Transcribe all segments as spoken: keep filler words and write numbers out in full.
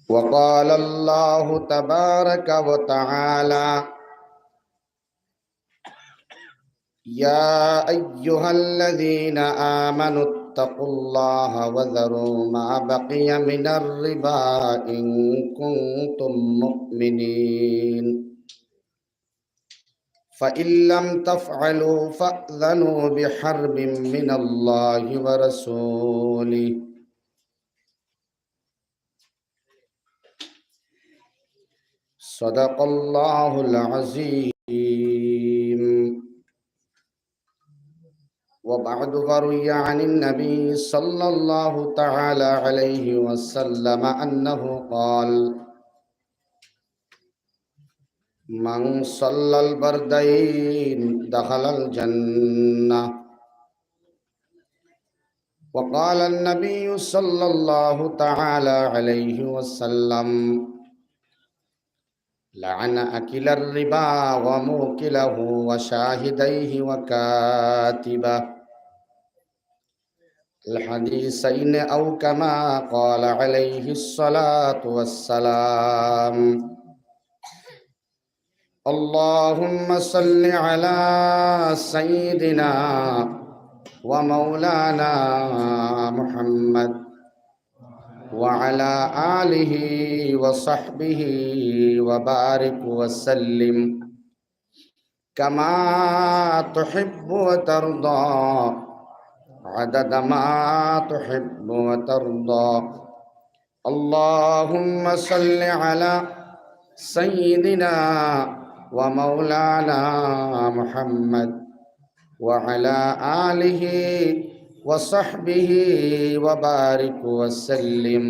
وقال الله تبارك وتعالى: يا أيها الذين آمنوا اتقوا الله وذروا ما بقي من الربا إن كنتم مؤمنين، فإن لم تفعلوا فأذنوا بحرب من الله ورسوله. صدق الله العظيم. وبعد، فروي عن النبي صلى الله تعالى عليه وسلم أنه قال: من صلى البردين دخل الجنة. وقال النبي صلى الله تعالى عليه وسلم: لعن آكل الربا وموكله وشاهديه وكاتبه. الحديثين أو كما قال عليه الصلاة والسلام. اللهم صل على سيدنا ومولانا محمد وعلى آله وصحبه وبارك وسلم كما تحب وترضى، عدد ما تحب وترضى. اللهم صل على سيدنا ومولانا محمد وعلى آله وصحبه وبارك وسلم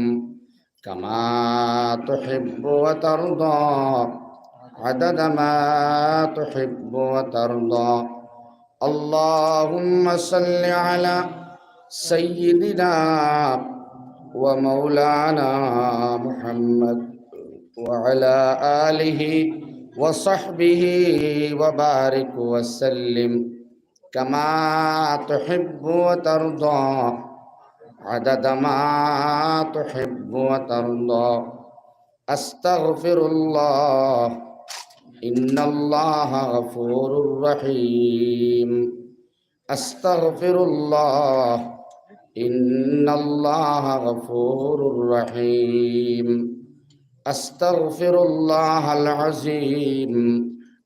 كما تحب وترضى، عدد ما تحب وترضى. اللهم صل على سيدنا ومولانا محمد وعلى آله وصحبه وبارك وسلم كما تحب وترضى، عدد ما تحب وترضى. أستغفر الله، إن الله غفور رحيم. أستغفر الله، إن الله غفور رحيم. أستغفر الله العظيم.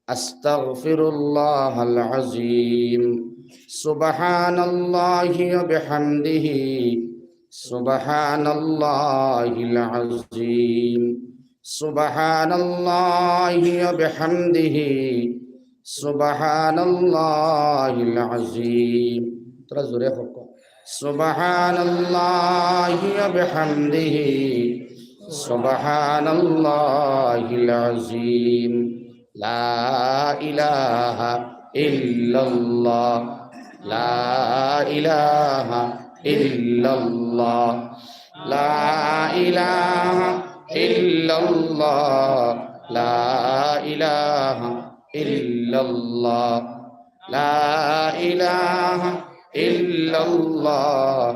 أستغفر الله العظيم. سبحان الله وبحمده. سبحان الله العظيم. سبحان الله وبحمده. سبحان الله العظيم. তোরা জোরে হোক। سبحان الله وبحمده. سبحان الله العظيم. لا إله إلا الله. لا إله إلا الله. لا إله إلا الله. لا إله إلا الله. لا إله إلا الله.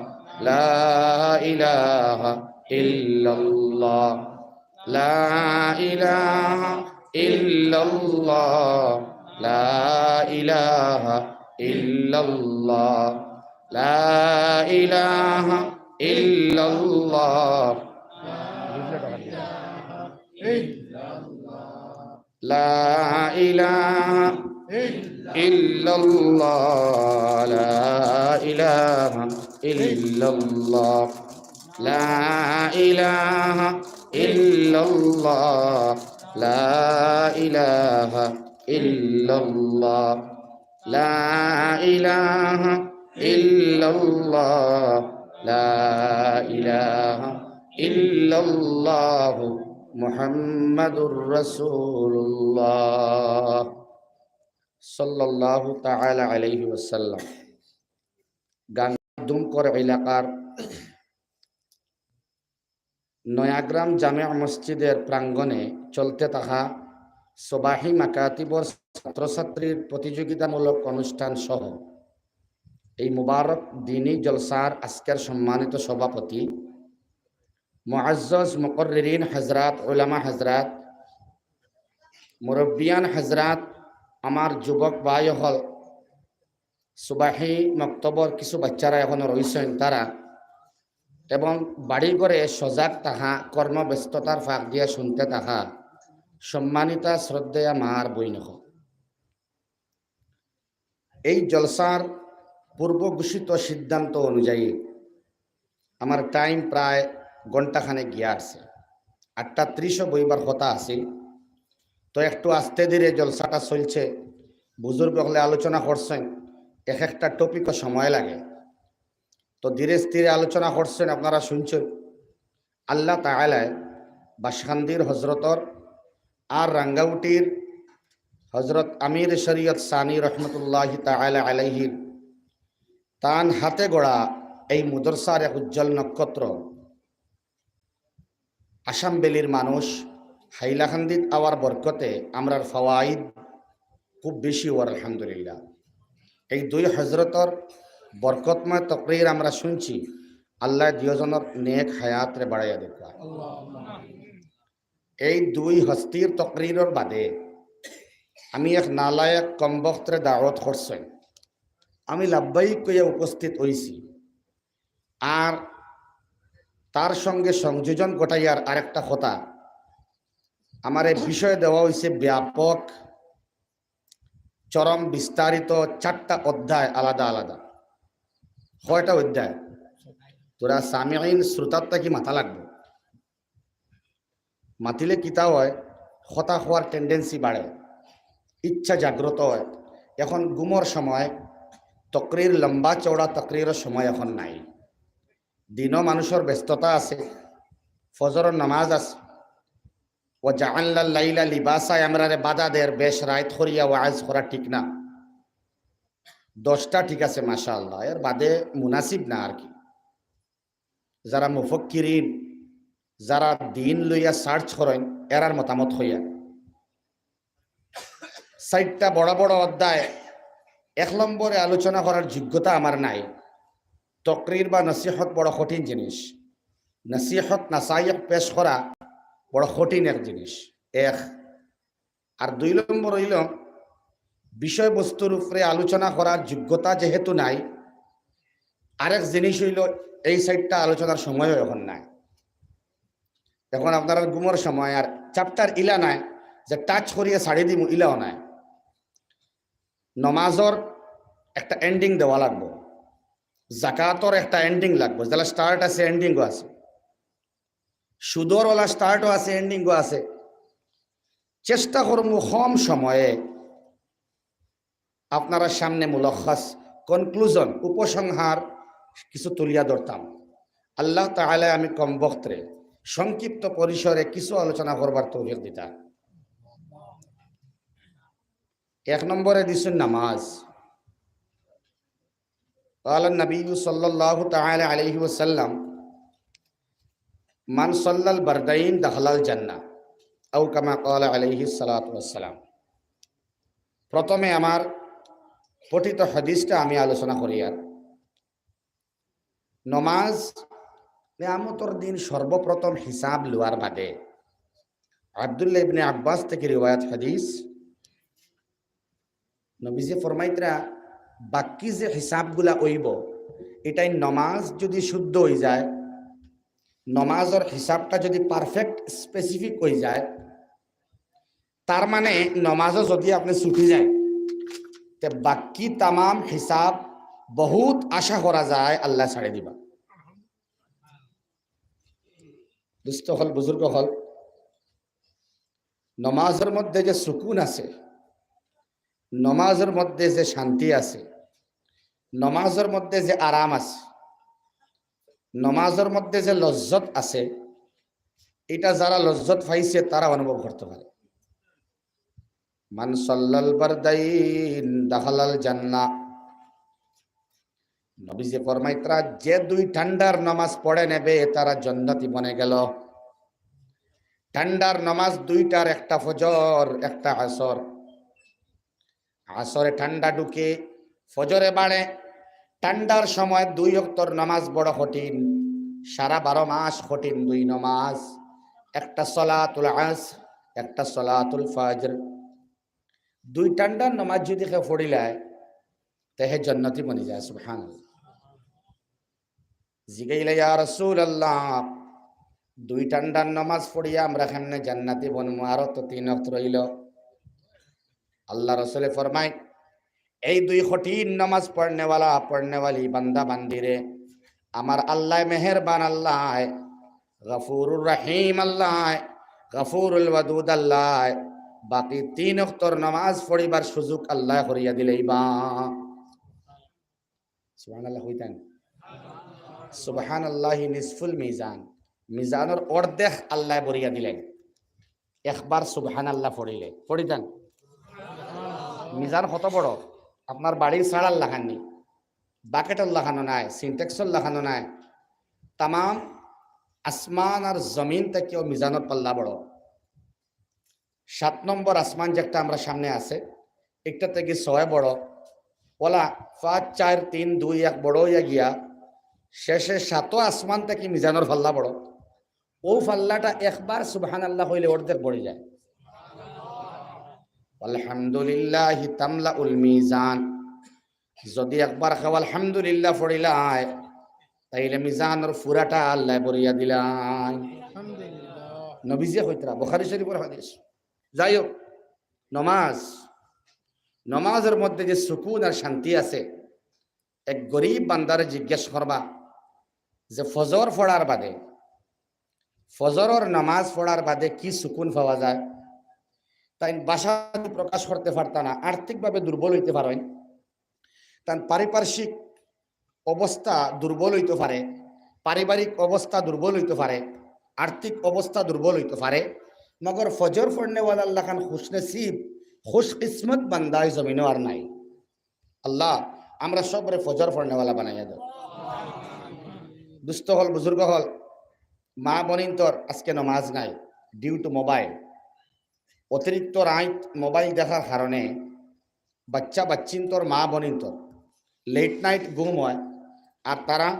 لا إله إلا الله. لا إله إلا الله. لا إله إلا الله. لا إله إلا الله. لا إله إلا الله. لا إله إلا الله. لا إله إلا الله. لا إله إلا الله. لا إله إلا الله. لا إله إلا الله. محمد رسول الله. সাল্লাল্লাহু তাআলা আলাইহি ওয়াসাল্লাম। গাঙ্গুর এলাকার নয়াগ্রাম জামে মসজিদের প্রাঙ্গণে চলতে থাকা সবাহি মাকাতিবর ছাত্রছাত্রীর প্রতিযোগিতামূলক অনুষ্ঠান সহ এই মুবারক দিনী জলসার আজকের সম্মানিত সভাপতি মুআজ্জাজ মুকররিন হযরত, উলামা হযরত, মুরব্বিয়ান হযরত, আমার যুবক ভাই অকল, সুবাহি মক্তবর কিছু বাচ্চারা এখনো রইছইন তারা, এবং বাড়ি ঘরে সজাগ থাকা, কর্মব্যস্ততার ফাঁক দিয়া শুনতে থাকা, সম্মানিতা শ্রদ্ধেয়া মা আর বইন অকল। এই জলসার পূর্ব ঘোষিত সিদ্ধান্ত অনুযায়ী আমার টাইম প্রায় ঘন্টাখানেক গিয়া আছে। আটটা ত্রিশও বইবার কথা আছিল, তো একটু আস্তে ধীরে জলসাটা চলছে। বুজুর্গ অকলে আলোচনা করছইন, এক একটা টপিকও সময় লাগে, তো ধীরে স্থিরে আলোচনা করছইন, আপনারা শুনছইন। আল্লাহ তাআলায় বাসকান্দির হজরতর আর রাঙ্গাউটির হজরত আমির শরীয়ত সানি রহমতুল্লাহি তাআলা আলাইহির তান হাতে গড়া এই মুদরসার এক উজ্জ্বল নক্ষত্র আসাম ভ্যালির মানুষ হাইলাকান্দিত আওয়ার বরকতে আমরার ফাওয়াইদ খুব বেশি অওয়ার, আলহামদুলিল্লাহ। এই দুই হজরতর বরকতময় তকরির আমরা শুনছি। আল্লাহ দুইজনর নেক হায়াতরে বাড়াইয়া দেউক্কা। এই দুই হস্তির তকরিরর বাদে আমি এক নালায়েক কমবখতরে দাওয়াত করছইন, আমি লাব্বাইক কইয়া উপস্থিত অইছি। আর তার সঙ্গে সংযোজন ঘটাইয়ার আরেকটা কথা, আমারে বিষয় দেওয়া অইছে ব্যাপক, চরম বিস্তারিত চারটা অধ্যায় আলাদা আলাদা। কয়টা অধ্যায়? তোরা সামিঈন, শ্রোতার থাকি মাতা লাগবো। মাতিলে কিতা অয়, কথা কওয়ার টেন্ডেন্সি বাড়ে, ইচ্ছা জাগ্রত অয়। এখন ঘুমর সময়, তকরির লম্বা চওড়া তকরিরর সময় এখন নাই। দিনও মানুষর ব্যস্ততা আছে, ফজরর নামাজ আছে। ওয়া জাআলনাল লাইলা লিবাসা, আমরারে বাধা দের, বেশ রাইত করিয়া ওয়াজ করা ঠিক না। দশটা ঠিক আছে, মাশাআল্লাহ, এর বাদে মুনাসিব না আর কি। যারা মুফাক্কিরিন, যারা দিন লইয়া সার্চ করইন, এরার মতামত কইয়া। চাইরটা বড় বড় অধ্যায়, এক নম্বরে আলোচনা করার যোগ্যতা আমার নাই। তকরির বা নসিহত বড় কঠিন জিনিস, নসিহত নাসাইহ পেশ করা বড় কঠিন এক জিনিস, এক। আর দুই নম্বর অইল, বিষয়বস্তুর উপরে আলোচনা করার যোগ্যতা যেহেতু নাই, আরেক জিনিস অইল, এই সাইডটা আলোচনার সময়ও এখন নাই। এখন আপনারার ঘুমর সময়, আর চ্যাপ্টার ইলা নাই যে টাচ করিয়া ছাড়ি দিমু, ইলাও নাই। নমাজর একটা এন্ডিং দেওয়া লাগবো, জাকাতর একটা এন্ডিং লাগবো, যেলা স্টার্ট আছে, এন্ডিংও আছে, সুদর ওলা স্টার্টও আছে, এন্ডিংও আছে। চেষ্টা করমু কম সময়ে আপনারার সামনে মুলখাস, কনক্লুশন, উপসংহার কিছু তুলিয়া ধরতাম। আল্লাহ তাআলায় আমি কমবখতরে সংক্ষিপ্ত পরিসরে কিছু আলোচনা করবার তৌফিক দিতা। এক নম্বরে দিছইন নামাজ। قال النبي صلى الله تعالى عليه وسلم، من صلى البردين دخل الجنة، أو كما قال عليه الصلاة والسلام। প্রথমে আমার পঠিত হাদিসটা আমি আলোচনা করিয়ার। নমাজ কিয়ামতর দিন সর্বপ্রথম হিসাব লওয়ার বাদে আব্দুল্লাহ ইবনে আব্বাস থাকি রিওয়ায়াত হাদিস, নবীজি ফরমাইতরা, বাকি যে হিসাবগুলা অইবো, ইটাইন নমাজ যুদি শুদ্ধ অইযায়, নমাজর হিসাবটা যুদি পারফেক্ট, স্পেসিফিক অইযায়, তার মানে নমাজও যুদি আপনে ছুটি যায়, তে বাকি তামাম হিসাব বহুত আশা করা যায় আল্লায় ছাড়ি দিবা। দুস্ত অকল, বুজুর্গ অকল, নমাজর মধ্যে যে সুকুন আছে, নমাজর মধ্যে যে শান্তি আছে, নমাজর মধ্যে যে আরাম আছে, নমাজর মধ্যে যে লজ্জত আছে, ইটা যারা লজ্জত পাইছে তারা অনুভব করতে পারে। من صلى البردين دخل الجنة। নবীজি ফরমাইতরা, যে দুই ঠান্ডার নামাজ পড়ে নেবে, তারা জান্নাতি বনে গেল। ঠান্ডার নামাজ দুইটার, একটা ফজর, একটা আসর। আসরে ঠান্ডা ঢুকে, ফজরে বাড়ে। ঠান্ডার সময় দুই ওয়াক্তর নামাজ বড় কঠিন, সারা বারো মাস কঠিন দুই নমাজ, একটা সলাতুল আসর, একটা সলাতুল ফজর। দুই টান্ডার নমাজ যদি কেউ পড়িলায়, তে হে জান্নাতি বনি যায়। সুবহানাল্লাহ। জিগাইলা, "ইয়া রাসূলুল্লাহ, দুই টান্ডার নমাজ পড়িয়া আমরা কেমনে জান্নাতি বনমু? আরো তো তিন ওয়াক্ত রইল।" আল্লাহ রসুলে ফরমায়, এই দুই কঠিন নমাজ পড়নেওয়ালা, পড়নেওয়ালি বান্দা বান্দিরে আমার আল্লাহ মেহেরবান আল্লাহ, গফুরুর রহিম আল্লাহ, গফুরুল ওয়াদুদ আল্লাহ, বাকি তিন ওয়াক্তর নমাজ পড়িবার সুযোগ আল্লাহ করিয়া দিলাইবা। সুবহানাল্লাহ কইতাম। সুবহানাল্লাহি নিসফুল মিজান। মিজানর অর্ধেক আল্লাহ ভরিয়া দিলাইন। একবার সুবহানাল্লাহ পড়িলে, পড়িতাম। মিজান কত বড়? আপনার বাড়ির চাড়ার লাখান নি, বাকেটর লাখানো নায়, সিনটেক্সর লাখানো নায়। তামাম আসমান আর জমিন থাকিও মিজানর পাল্লা বড়। সাত নম্বর আসমান যেটা আমরা সামনে আছে, একটা থাকি ছয় বড়। ওলা পাঁচ, চার, তিন, দুই, এক বড় অইয়া গিয়া শেষে সাত আসমান থাকি মিজানর পাল্লা বড়। ও পাল্লাটা একবার সুবহানাল্লাহ কইলে অর্ধেক ভরি যায়। আলহামদুলিল্লাহি তামলাউল মিজান। যদি একবার কেউ আলহামদুলিল্লাহ পড়িলায়, তাইলে মিজানর পুরাটা আল্লাহ ভরিয়া দিলাইন। আলহামদুলিল্লাহ। নবীজিয়ে কইতরা, বুখারী শরীফর হাদিস। যাই হোক, নমাজ, নমাজর মধ্যে যে সুকুন আর শান্তি আছে, এক গরিব বান্দারে জিজ্ঞেস করবা যে ফজর পড়ার বাদে, ফজরর নামাজ পড়ার বাদে কি সুকুন পাওয়া যায়? তাইন ভাষা দি প্রকাশ করতে পারতা না, আর্থিকভাবে দুর্বল অইতে পারইন, তান পারিপার্শ্বিক অবস্থা দুর্বল অইতো পারে, পারিবারিক অবস্থা দুর্বল অইতো পারে, আর্থিক অবস্থা দুর্বল অইতো পারে, মগর ফজর পড়নেওয়ালার লাখান খুশনসিব, খুশকিসমত বান্দা ই জমিনো আর নাই। আল্লাহ, আমরা সবরে ফজর পড়নেওয়ালা বানাইয়া দেও। দুস্ত অকল, বুজুর্গ অকল, মা বইনতর আজকে নমাজ নাই, due to mobile। অতিরিক্ত রাইত মোবাইল দেখার কারণে বাচ্চা বাচ্চিন্তর, মা বইনতর late night ঘুম হয়, আর তারা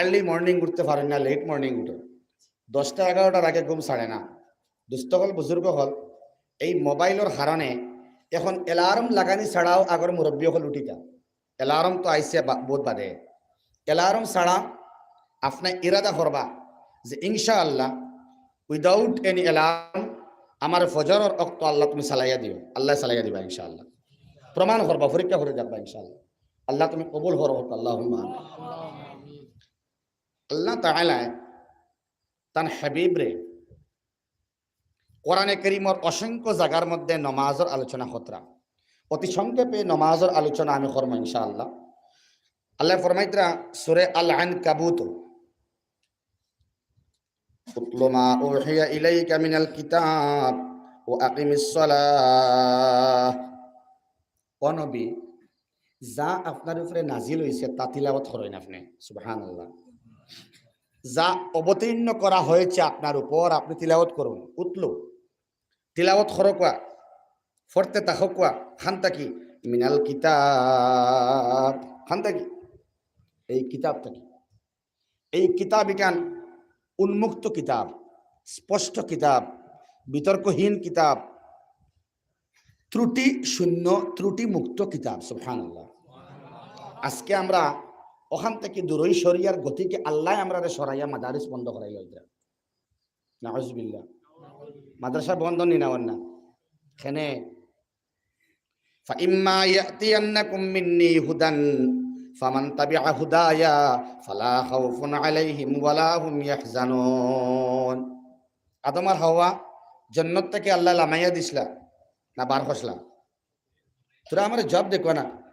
early morning উঠতে পারেন না, late morning উঠে, দশটা এগারোটার আগে ঘুম ছাড়ে না। দুস্ত অকল, বুজুর্গ অকল, এই মোবাইলর কারণে এখন alarm লাগানি ছাড়াও আগর মুরব্বী অকল উঠিতা। Alarm তো আইছে বা-, বহুত বাদে। Alarm ছাড়া আপনে ইরাদা করবা যে ইনশাআল্লাহ, without any alarm, আমার ফজরর অক্ত আল্লাহ তুমি চালাইয়া দিও, আল্লাহ চালাইয়া দিবা ইনশাআল্লাহ। প্রমাণ করবা, পরীক্ষা করে দেখবা ইনশাআল্লাহ। আল্লাহ তুমি কবুল করো, আল্লাহুম্মা আমিন। আল্লাহ তাআলায় তান হাবিবরে কোরআনে করিমর অসংখ্য জাগার মধ্যে নমাজর আলোচনা করতরা। অতি সংক্ষেপে নমাজর আলোচনা আমি করমু ইনশাআল্লাহ। আল্লাহ ফরমাইতরা সূরা আল আনকাবুত, "উতলু মা উহিয়া ইলাইকা মিনাল কিতাব ওয়া আকিমিস সালাহ।" ও নবী, যা আপনার উপরে নাজিল হইছে তা তিলাওয়াত করইন আপনে। সুবহানাল্লাহ। যা অবতীর্ণ করা হয়েছে আপনার উপর, আপনি তিলাওয়াত করুন। উতলু, তিলাওয়াত করো কুয়া, পড়তে থাকো কুয়া। খান থাকি? মিনাল কিতাব। খান থাকি? এই কিতাব থাকি। এই কিতাব ইখান উন্মুক্ত কিতাব, স্পষ্ট কিতাব, বিতর্কহীন কিতাব, ত্রুটি শূন্য, ত্রুটি মুক্ত কিতাব। সুবহানাল্লাহ। আজকে আমরা ওখান থাকি দূরই সরিয়ার গতিকে আল্লাহ আমরারে সরাইয়া মাদারিস বন্ধ করাইয়া দিরা। নাউজুবিল্লাহ। মাদ্রাসা বন্ধ নি না অর না? কেনে? "ফাইম্মা ইয়াতিয়ান্নাকুম মিন্নি হুদান ফামান তাবিআ হুদায়া ফালা খাউফুন আলাইহিম ওয়ালা হুম ইয়াহজানুন।" আদম আর হাওয়া জন্নত থাকি আল্লাহ লামাইয়া দিছলা না বার করছলা? তোরা আমারে জবাব দে কুয়া না।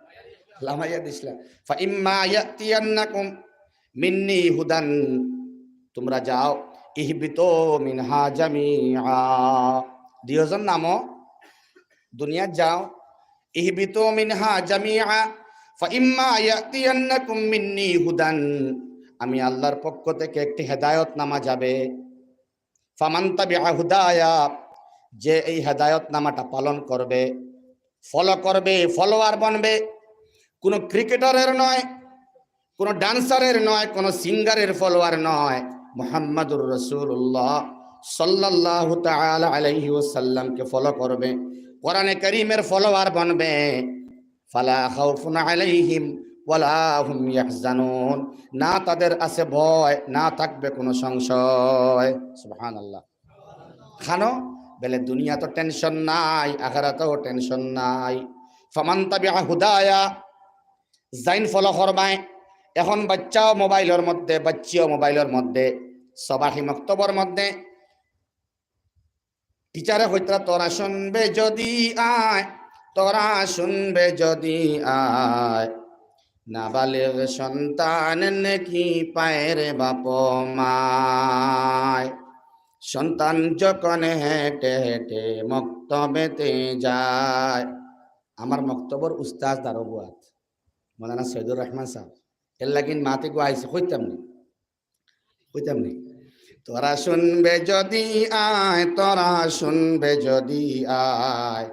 লামাইয়া দিছলা। "ফাইম্মা ইয়াতিয়ান্নাকুম মিন্নি হুদান", তোমরা যাও, "ইহবিতু মিনহা জামিআ", দুইজন নামো দুনিয়াত যাও, "ইহবিতু মিনহা জামিআ, ফাইম্মা ইয়াতিয়ান্নাকুম মিন্নি হুদান", আমি আল্লাহর পক্ষ থেকে একটি হেদায়েতনামা যাবে। "ফামান তাবিআ হুদায়া", যে এই হেদায়েতনামাটা পালন করবে, ফলো করবে, ফলোয়ার বনবে, কোনো ক্রিকেটারের নয়, কোনো ডান্সারের নয়, কোনো সিঙ্গারের ফলোয়ার নয়, মুহাম্মাদুর রাসূলুল্লাহ সাল্লাল্লাহু তাআলা আলাইহি ওয়াসাল্লামকে ফলো করবে, কোরআনে কারীমের ফলোয়ার বনবে। ফালা খাউফুন আলাইহিম ওয়ালা হুম ইয়াহজানুন, না তাদের আছে ভয়, না থাকবে কোনো সংশয়। সুবহানাল্লাহ। খানো বেলে দুনিয়াত টেনশন নাই, আখেরাতও টেনশন নাই। ফামান তাবিআ হুদায়া, যাইন ফলো করবায়। এখন বাচ্চাও মোবাইলর মধ্যে, বাচ্চিও মোবাইলর মধ্যে, সবাহি মক্তবর মধ্যে টিচারে কইতরা, "তোরা শুনবে যদি আয়, তোরা শুনবে যদি আয়, নাবালিগ সন্তান নেকি পায় রে বাপ মায়। সন্তান যখন হেঁটে হেঁটে মক্তবেতে যায়।" আমার মক্তবর উস্তাদ দারোগাত মৌলানা সৈয়দুর রহমান সাহেব, এর লাগিন মাতে গো আইছে, কইতাম নি, কইতাম নি। "তোরা শুনবে যদি আয়, তোরা শুনবে যদি আয়,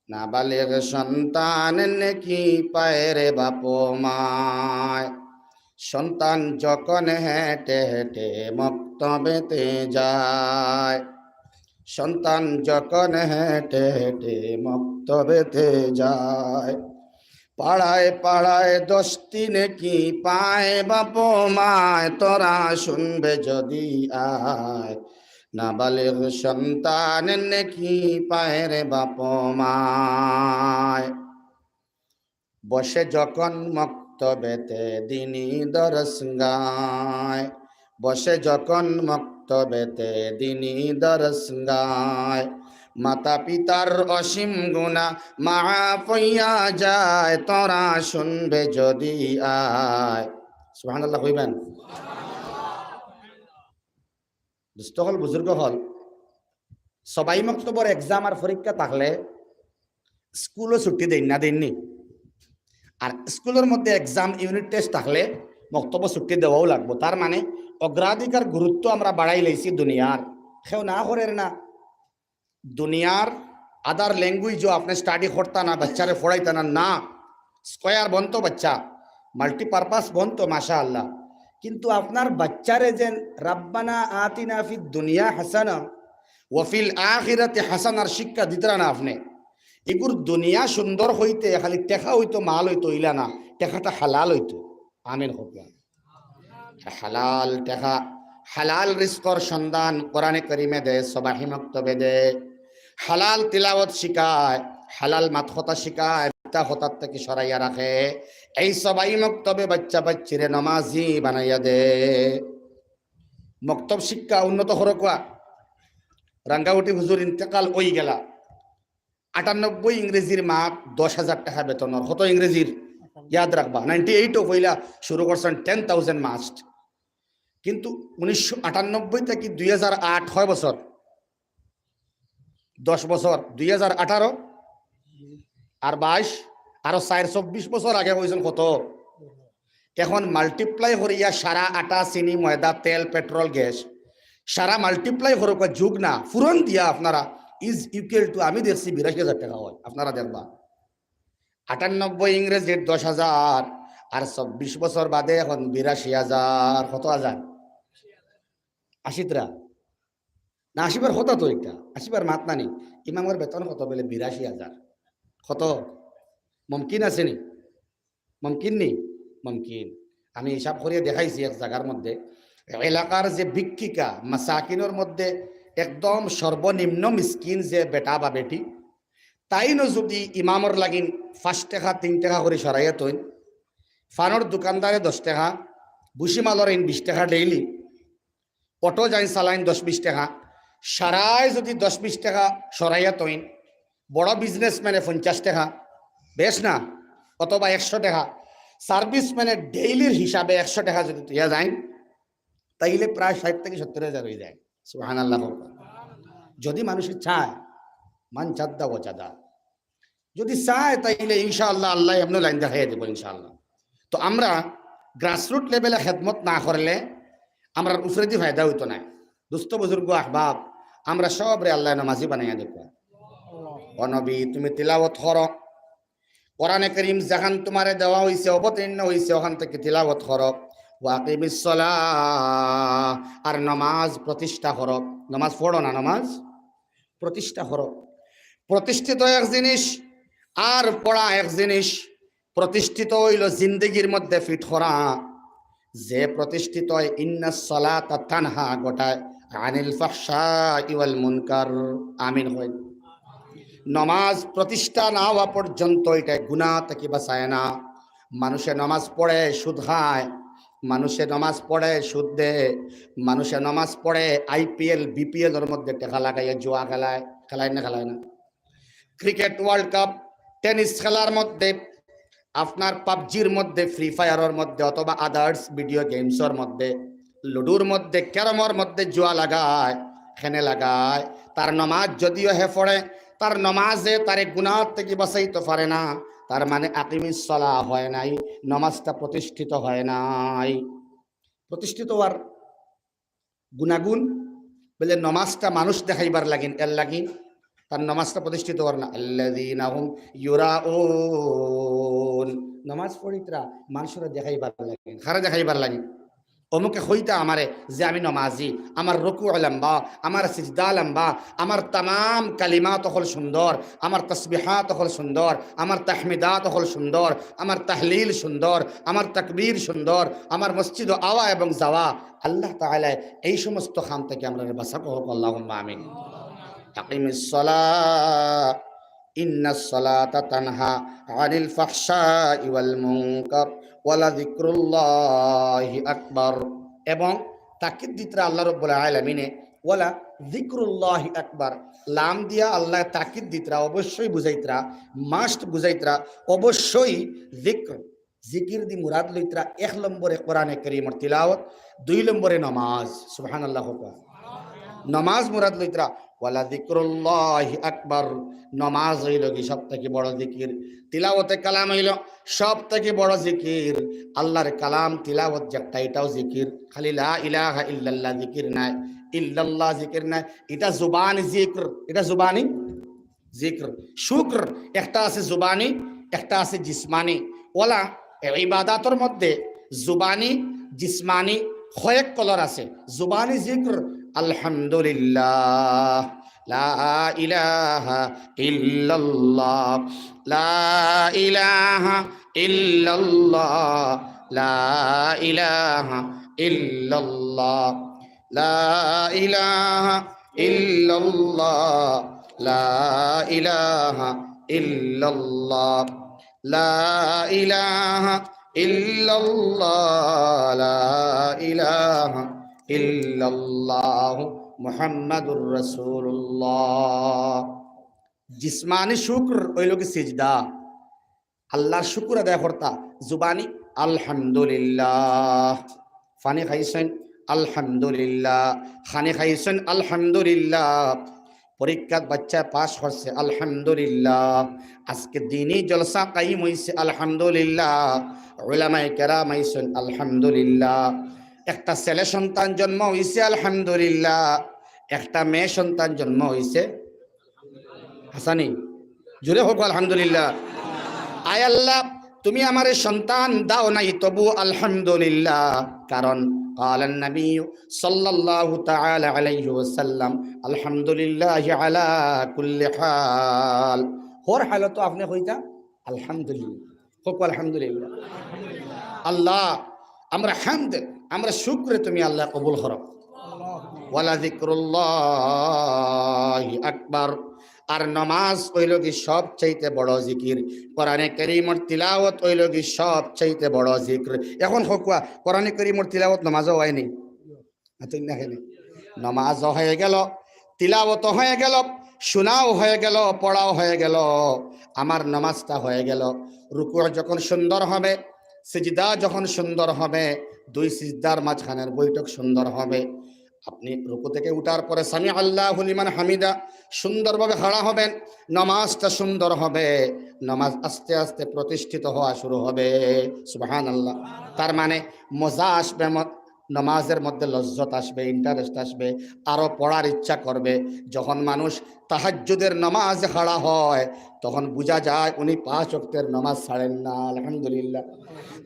নাবালিগ সন্তান নেকি পায় রে বাপ মায়। সন্তান যখন হেঁটে হেঁটে মক্তবেতে যায়, সন্তান যখন হেঁটে হেঁটে মক্তবেতে যায়, পাড়ায় পাড়ায় দশটি নেকি পায় বাপ মায়, তোরা শুনবে যদি আয়, নাবালিগ সন্তান নেকি পায় রে বাপ মায়। বসে যখন মক্তবেতে দিনি দরস গায়, বসে যখন মক্তবেতে দিনি দরস গায়, মাতা পিতার অসীম গুনা মাফ অইয়া যায়, তোরা শুনবে যদি আয়।" সুবহানাল্লাহ কইবেন। দোস্ত হকল, বুজুর্গ হকল, সবাই মক্তবর এক্সাম আর পরীক্ষা থাকলে স্কুলও ছুটি দেইন না, দেইন নি? আর স্কুলর মধ্যে এক্সাম, ইউনিট টেস্ট থাকলে মক্তবও ছুটি দেওয়াও লাগবো। তার মানে অগ্রাধিকার গুরুত্ব আমরা বাড়াই লাইছি দুনিয়ার। কেউ না করের না। দুনিয়ার other language-ও আপনে study করতা না, বাচ্চারে পড়াইতা না, না। স্কয়ার বনতো বাচ্চা, multipurpose বনতো, মাশাআল্লাহ। কিন্তু আপনার বাচ্চারে যেন "রাব্বানা আতিনা ফিদ দুনিয়া হাসানা ওয়া ফিল আখিরাতি হাসানা"র শিক্ষা দিতরা না আপনে, এগুর দুনিয়া সুন্দর অইতে খালি টেকা অইতো, মাল অইতো, ইলা না, টেকাটা হালাল অইতো। আমিন কউক্কা। হালাল টেকা, হালাল রিজকর সন্ধান কোরআনে করিমে দে, সবাহি মক্তবে দে। হালাল তিলাওয়াত শিখায়, হালাল মাত কথা শিখায়, মিথ্যা কথার থাকি সরাইয়া রাখে। এই সবাই মক্তবে বাচ্চা বাচ্চিরে নমাজি বানাইয়া দে। মক্তব শিক্ষা উন্নত করউক্কা। রাঙ্গাউটি হুজুর ইন্তেকাল অইগেলা। আটানব্বই ইংরেজির মাত দশ হাজার টেকা বেতনর। কত ইংরেজির? ইয়াদ রাখবা, ninety eight-ও পয়লা শুরু করছইন, ten thousand must। কিন্তু উনিশশো আটানব্বই থাকি দুই হাজার আট, কয় বছর? দশ বছর। দুই হাজার আঠারো আর বাইশ, আরো চাইর, চব্বিশ বছর আগে কইছইন কত? এখন multiply করিয়া সারা আটা, চিনি, ময়দা, তেল, পেট্রোল, গ্যাস, সারা multiply করউক্কা, যোগ না, পূরণ দিয়া আপনারা is equal to, আমি দেখছি বিরাশি হাজার টেকা অয়, আপনারা দেখবা। আটানব্বই ইংরেজির দশ হাজার, আর চব্বিশ বছর বাদে এখন বিরাশি হাজার। কত হাজার? আশিতরা? না, আশিবার কথা তো ইটা, আশিবার মাত নানি। ইমামর বেতন কত বেলে? বিরাশি হাজার। কত? মুমকিন আছে নি? মুমকিন নি? মুমকিন। আমি হিসাব করিয়া দেখাইছি এক জাগার মধ্যে, এলাকার যে ভিক্ষিকা, মাসাকিনর মধ্যে একদম সর্বনিম্ন মিসকিন যে বেটা বা বেটি, তাইনও যুদি ইমামর লাগিন পাঁচ টেকা, তিন টেকা করি সরাইয়া থইন, ফানর দোকানদারে দশ টেকা, ভুসিমালর ইন বিশ টেকা daily, অটো যাইন চালাইন দশ বিশ টেকা, সারায় যুদি দশ বিশ টেকা সরাইয়া থইন, বড় বিজনেসম্যানে পঞ্চাশ টেকা, বেশ না, অথবা একশো টেকা, সার্ভিসম্যানে ডেইলির হিসাবে একশো টেকা যুদি থইয়া যাইন, তাইলে প্রায় ষাইট থাকি সত্তর হাজার অইযায়। সুবহানাল্লাহ কউক্কা। যুদি মানুষে চায়, মান চাদ্দা ওয়াজাদা, যুদি চায়, তাইলে ইনশাআল্লাহ আল্লায় এমনে লাইন দেখাইয়া দিবো ইনশাআল্লাহ। তো আমরা grassroot level-এ খেদমত না করলে আমরার উপরেদি ফায়দা অইতো নায়। দোস্ত বুজুর্গ আহবাব, আমরা সবরে আল্লায় নমাজি বানাইয়া দেউক্কা। ও নবী, তুমি তিলাওয়াত করো, কোরআনে করিম যেখান তোমারে দেওয়া হইছে, অবতীর্ণ হইছে, ওখান থেকে তিলাওয়াত করো। ওয়া আকিমিস সালাহ, আর নমাজ প্রতিষ্ঠা করো। নমাজ পড়ো না, নমাজ প্রতিষ্ঠা করো। প্রতিষ্ঠিত এক জিনিস, আর পড়া এক জিনিস। প্রতিষ্ঠিত হইল জিন্দেগির মধ্যে ফিট করা। যে প্রতিষ্ঠিত হয়, ইন্নাস সালাতা তানহা, ঘটায় আনিল ফাহশাই ওয়াল মুনকার। আমিন হয়। নমাজ প্রতিষ্ঠা না হওয়া পর্যন্ত এটা গুনাহ থেকে বাঁচায় না। মানুষে নমাজ পড়ে সুদ খায়, মানুষে নমাজ পড়ে সুদ দেয়, মানুষে নমাজ পড়ে আইপিএল, বিপিএল এর মধ্যে টাকা লাগাইয়া জুয়া খেলায়, খেলায় না, খেলায় না? ক্রিকেট ওয়ার্ল্ড কাপ, টেনিস খেলার মধ্যে, আপনার পাবজির মধ্যে, ফ্রি ফায়ারের মধ্যে, অথবা আদার্স ভিডিও গেমসের মধ্যে, লুডুর মধ্যে, ক্যারমর মধ্যে জুয়া লাগায়, খেনে লাগায়, তার নমাজ যদিও হে পড়ে, তার নমাজে তারে গুনাহ থেকে বাঁচাইতে পারে না, তার মানে আকিমিস সালাহ হয় নাই, নমাজটা প্রতিষ্ঠিত হয় নাই। প্রতিষ্ঠিত হওয়ার গুণাগুণ বলে, নমাজটা মানুষ দেখাইবার লাগিন, এর লাগিন তার নমাজটা প্রতিষ্ঠিত হওয়ার না। আল্লাযীনা হুম ইউরাউন, নমাজ পড়িত্রা মানুষরে দেখাইবার লাগিন। কারে দেখাইবার লাগিন? অমুকে কইতা আমারে যে আমি নমাজি, আমার রুকু লম্বা, আমার সিজদা লম্বা, আমার তামাম কালিমাত অকল সুন্দর, আমার তসবিহাত অকল সুন্দর, আমার তাহমিদাত অকল সুন্দর, আমার তাহলিল সুন্দর, আমার তাকবীর সুন্দর, আমার মসজিদো আওয়া এবং যাওয়া। আল্লাহ তাআলা এই সমস্ত কাম থেকে আমরারে বাঁচাউক, আল্লাহুম্মা আমিন। আকিমিস সালাহ, ইন্নাস সালাতা তানহা আনিল ফাহশাই ওয়াল মুনকার, ওয়ালা যিকরুল্লাহি আকবার। এবং তাকিদ দিত্রা আল্লাহ রাব্বুল আলামিনে, ওয়ালা যিকরুল্লাহি আকবার। লাম দিয়া আল্লাহ তাকিদ দিত্রা, অবশ্যই বুঝাইত্রা, মাস্ট বুঝাইত্রা, অবশ্যই জিক্র। জিকির দি মুরাদ লইত্রা এক নম্বরে কোরআনে করিমর তিলাওয়াত, দুই নম্বরে নমাজ। সুবহানাল্লাহ কউক্কা। নমাজ মুরাদ লইত্রা, ওয়ালা যিকরুল্লাহি আকবার। নমাজ অইলো গি সব থাকি বড় জিকির। তিলাওয়াতে কালাম অইলো সব থাকি বড় জিকির। আল্লাহর কালাম তিলাওয়াত যেটা, এটাও জিকির। খালি লা ইলাহা ইল্লাল্লাহ জিকির নায়, ইল্লাল্লাহ জিকির নায়। এটা জুবানি জিক্র, এটা জুবানি জিক্র। শুক্র একটা আছে জুবানি, একটা আছে জিসমানি। ওলা ইবাদাতর মধ্যে জুবানি, জিসমানি কয়েক কলর আছে। জুবানি জিক্র, আলহামদুলিল্লাহ, লা ইলাহা ইল্লাল্লাহ, লা ইলাহা ইল্লাল্লাহ, লা ইলাহা ইল্লাল্লাহ, লা ইলাহা ইল্লাল্লাহ, লা ইলাহা ইল্লাল্লাহ, লা ইলাহা ইল্লাল্লাহ, লা ইলাহা ইল্লাল্লাহ, মুহাম্মাদুর রাসূলুল্লাহ। জিসমানি শুক্র অইলো গি সিজদা, আল্লাহর শুকুর আদায় করতা। জুবানি আলহামদুলিল্লাহ, পানি খাইছইন আলহামদুলিল্লাহ, খানি খাইছইন আলহামদুলিল্লাহ, পরীক্ষাত বাচ্চায় পাস করছে আলহামদুলিল্লাহ, আজকে দিনি জলসা কায়েম অইছে আলহামদুলিল্লাহ, উলামায়ে কেরাম আইছইন আলহামদুলিল্লাহ, একটা ছেলে সন্তান জন্ম অইছে আলহামদুলিল্লাহ, একটা মেয়ে সন্তান জন্ম অইছে। হাসানি, জোরে কউক্কা আলহামদুলিল্লাহ। আয় আল্লাহ, তুমি আমারে সন্তান দাও নাই, তবু আলহামদুলিল্লাহ। কারণ কালান নবী সাল্লাল্লাহু তাআলা আলাইহি ওয়াসাল্লাম, আলহামদুলিল্লাহি আলা কুল্লি হাল। হর হালতো আপনে কইতা আলহামদুলিল্লাহ। কউক্কা আলহামদুলিল্লাহ। আল্লাহ, আমরা হামদ, আমরা শুকরে তুমি আল্লাহ কবুল করো। ওয়ালা যিকরুল্লাহি আকবার। আর নমাজ অইলো গি সবচাইতে বড় জিকির, কোরআনে করিমর তিলাওয়াত অইলো গি সবচাইতে বড় জিকির। এখন কউক্কা, কোরআনে করিমর তিলাওয়াত নমাজও অয়নি? আচ্ছা, না, হয় না। নমাজও হয়ে গেল, তিলাওয়াতও হয়ে গেল, শোনাও হয়ে গেল, পড়াও হয়ে গেল, আমার নমাজটা হয়ে গেল। রুকু যখন সুন্দর হবে, সিজদা যখন সুন্দর হবে, দুই সিজদার মাঝখানের বৈঠক সুন্দর হবে, আপনি রুকু থেকে উঠার পরে সামি আল্লাহু লিমান হামিদা সুন্দরভাবে খাড়া হবেন, নমাজটা সুন্দর হবে, নমাজ আস্তে আস্তে প্রতিষ্ঠিত হওয়া শুরু হবে। সুবহানাল্লাহ। তার মানে মজা আসবে, ম-, নমাজের মধ্যে লজ্জত আসবে, ইন্টারেস্ট আসবে, আরো পড়ার ইচ্ছা করবে। যখন মানুষ তাহাজ্জুদের নমাজে খাড়া হয়, তখন বুঝা যায় উনি পাঁচ ওয়াক্তের নমাজ ছাড়েন না। আলহামদুলিল্লাহ।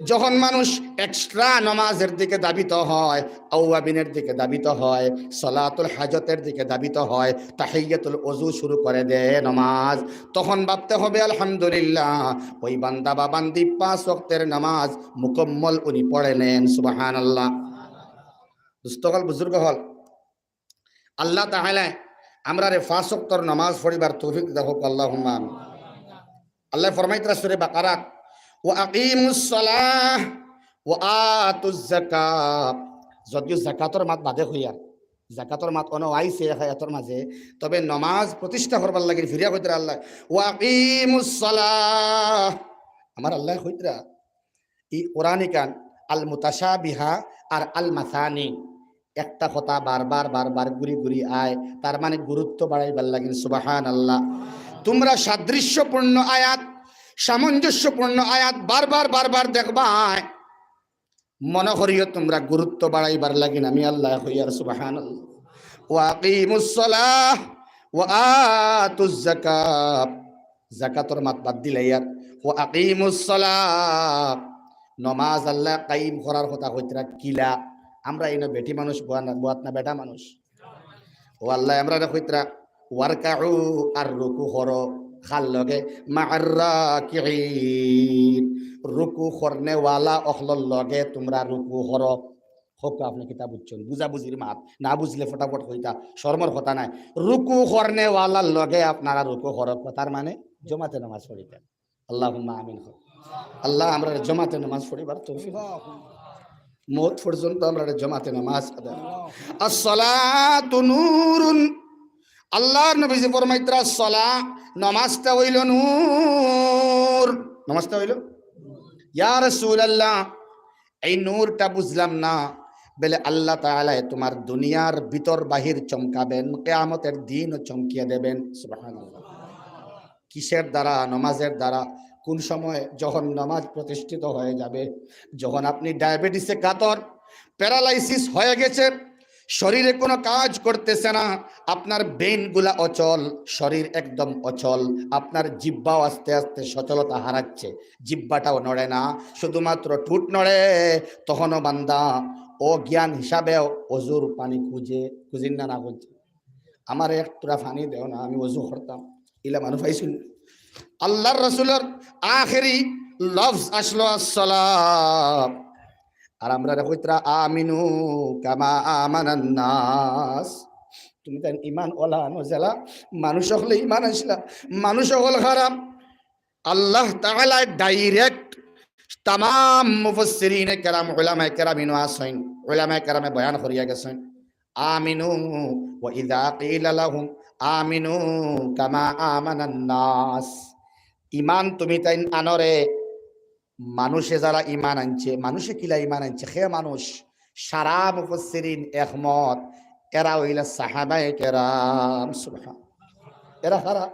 যখন মানুষ এক্সট্রা নমাজের দিকে ধাবিত হয়, আওয়াবিনের দিকে ধাবিত হয়, সলাতুল হাজতের দিকে ধাবিত হয়, তাহিয়াতুল ওযু শুরু করে দেয় নমাজ, তখন ভাবতে হবে, আলহামদুলিল্লাহ, ওই বান্দা বা বান্দি পাঁচ ওয়াক্তের নামাজ মুকম্মল উনি পড়ে নেন। সুবহানাল্লাহ। দোস্ত অকল, বুজুর্গ অকল, আল্লাহ তাআলা আমরারে পাঁচ ওয়াক্তর নামাজ পড়িবার তৌফিক দেখ, আল্লাহুম্মা আমিন। আল্লাহ ফরমাইতরা সূরা বাকারাত, "ওয়া আকিমুস সালাহ ওয়া আতুজ যাকাত।" যদিও যাকাতর মাত বাদে কইয়ার, যাকাতর মাত অনো আইছে এক আয়াতর মাঝে, তবে নমাজ প্রতিষ্ঠা করবার লাগি ফিরিয়া কইতরা আল্লাহ, "ওয়া আকিমুস সালাহ।" আমার আল্লাহ কইতরা, ই কোরআন ইখান আল মুতাশাবিহা আর আল মাসানি, একটা কথা বারবার বারবার ঘুরি ঘুরি আয়, তার মানে গুরুত্ব বাড়াইবার লাগিন। সুবহানাল্লাহ। তোমরা সাদৃশ্যপূর্ণ আয়াত, সামঞ্জস্যপূর্ণ আয়াত বারবার বারবার দেখবায়, মনে করিও তোমরা গুরুত্ব বাড়াইবার লাগিন আমি আল্লাহ কইয়ার। সুবহানাল্লাহ। ওয়া আকিমুস সালাহ ওয়া আতুজ যাকাত। যাকাতর মাত বাদ দিলাইয়ার। ওয়া আকিমুস সালাহ, নমাজ আল্লাহ কায়েম করার কথা কইতরা কিলা? আমরা ইনো বেটি মানুষ, বওয়াত না বেটা মানুষ? ও আল্লাহ, আমরারে কইতরা, "ওয়ারকাউ", আর রুকু করো। কার লগে? "মা'আর রাকিঈন", রুকু করনেওয়ালা অকলর লগে তোমরা রুকু করো। হক, আপনে কিতা বুঝছইন? বুঝাবুঝির মাত, না বুঝলে ফটাফট কইতা, শরমর কথা নায়। রুকু করনেওয়ালার লগে আপনারা রুকু করো, কথার মানে জমাতে নামাজ পড়িতা। আল্লাহুম্মা আমিন। আল্লাহ আমরারে জমাতে নামাজ পড়িবার তৌফিক, মউত পর্যন্ত আমরারে জমাতে নামাজ আদায়। আসসালাতু নূরুন, আল্লাহর নবীজি ফরমাইতরা, সালা, নামাজটা অইলো নূর। নামাজটা অইলো, ইয়া রাসূলুল্লাহ, এই নূরটা বুঝলাম না। বলে, আল্লাহ তাআলায় তোমার দুনিয়ার ভিতর বাহির চমকাবেন, কিয়ামতের দিনও চমকিয়ে দেবেন। সুবহানাল্লাহ। কিসের দ্বারা? নমাজের দ্বারা। কোন সময়? যখন নমাজ প্রতিষ্ঠিত হয়ে যাবে, যখন আপনি ডায়াবেটিসে কাতর, প্যারালাইসিস হয়ে গেছে, শরীরে কোনো কাজ করতেছে না, আপনার ভেইনগুলা অচল, শরীর একদম অচল, আপনার জিহ্বাও আস্তে আস্তে সচলতা হারাচ্ছে, জিহ্বাটাও নড়ে না, শুধুমাত্র ঠুট নড়ে, তখনও বান্দা অজ্ঞান হিসাবেও অজুর পানি খুঁজে, খুঁজিন না, না খুঁজে? আমারে এক টুরা পানি দেও না, আমি অজু করতাম। ইলা মানুষ পাইছইন? আল্লাহর রাসূলর আখেরি লফজ আসলো আসসালাম। আর আমরারে কইতরা, "আমিনু কামা আমানান নাস।" তুমি তাইন ইমান অলা আনো যেলা মানুষ অকলে ইমান আনছিলা, মানুষ অকল খারাপ। আল্লাহ তাআলা ডাইরেক্ট তামাম মুফাসসিরিনে কেরাম, উলামায়ে কেরাম ইনো আছইন, উলামায়ে কেরামে বয়ান করিয়া গেছইন, "আমিনু ওয়া ইযা কিলা লাহুম আমিনু কামা আমানান নাস।" ইমান তুমি তাইন আনরে, মানুষে যারা ইমান আনছে, মানুষে কিলা ইমান আনছে, কে মানুষ? সারা মুফাসসিরিন একমত, এরা অইলা সাহাবায়ে কেরাম। সুবহান, এরা কারা?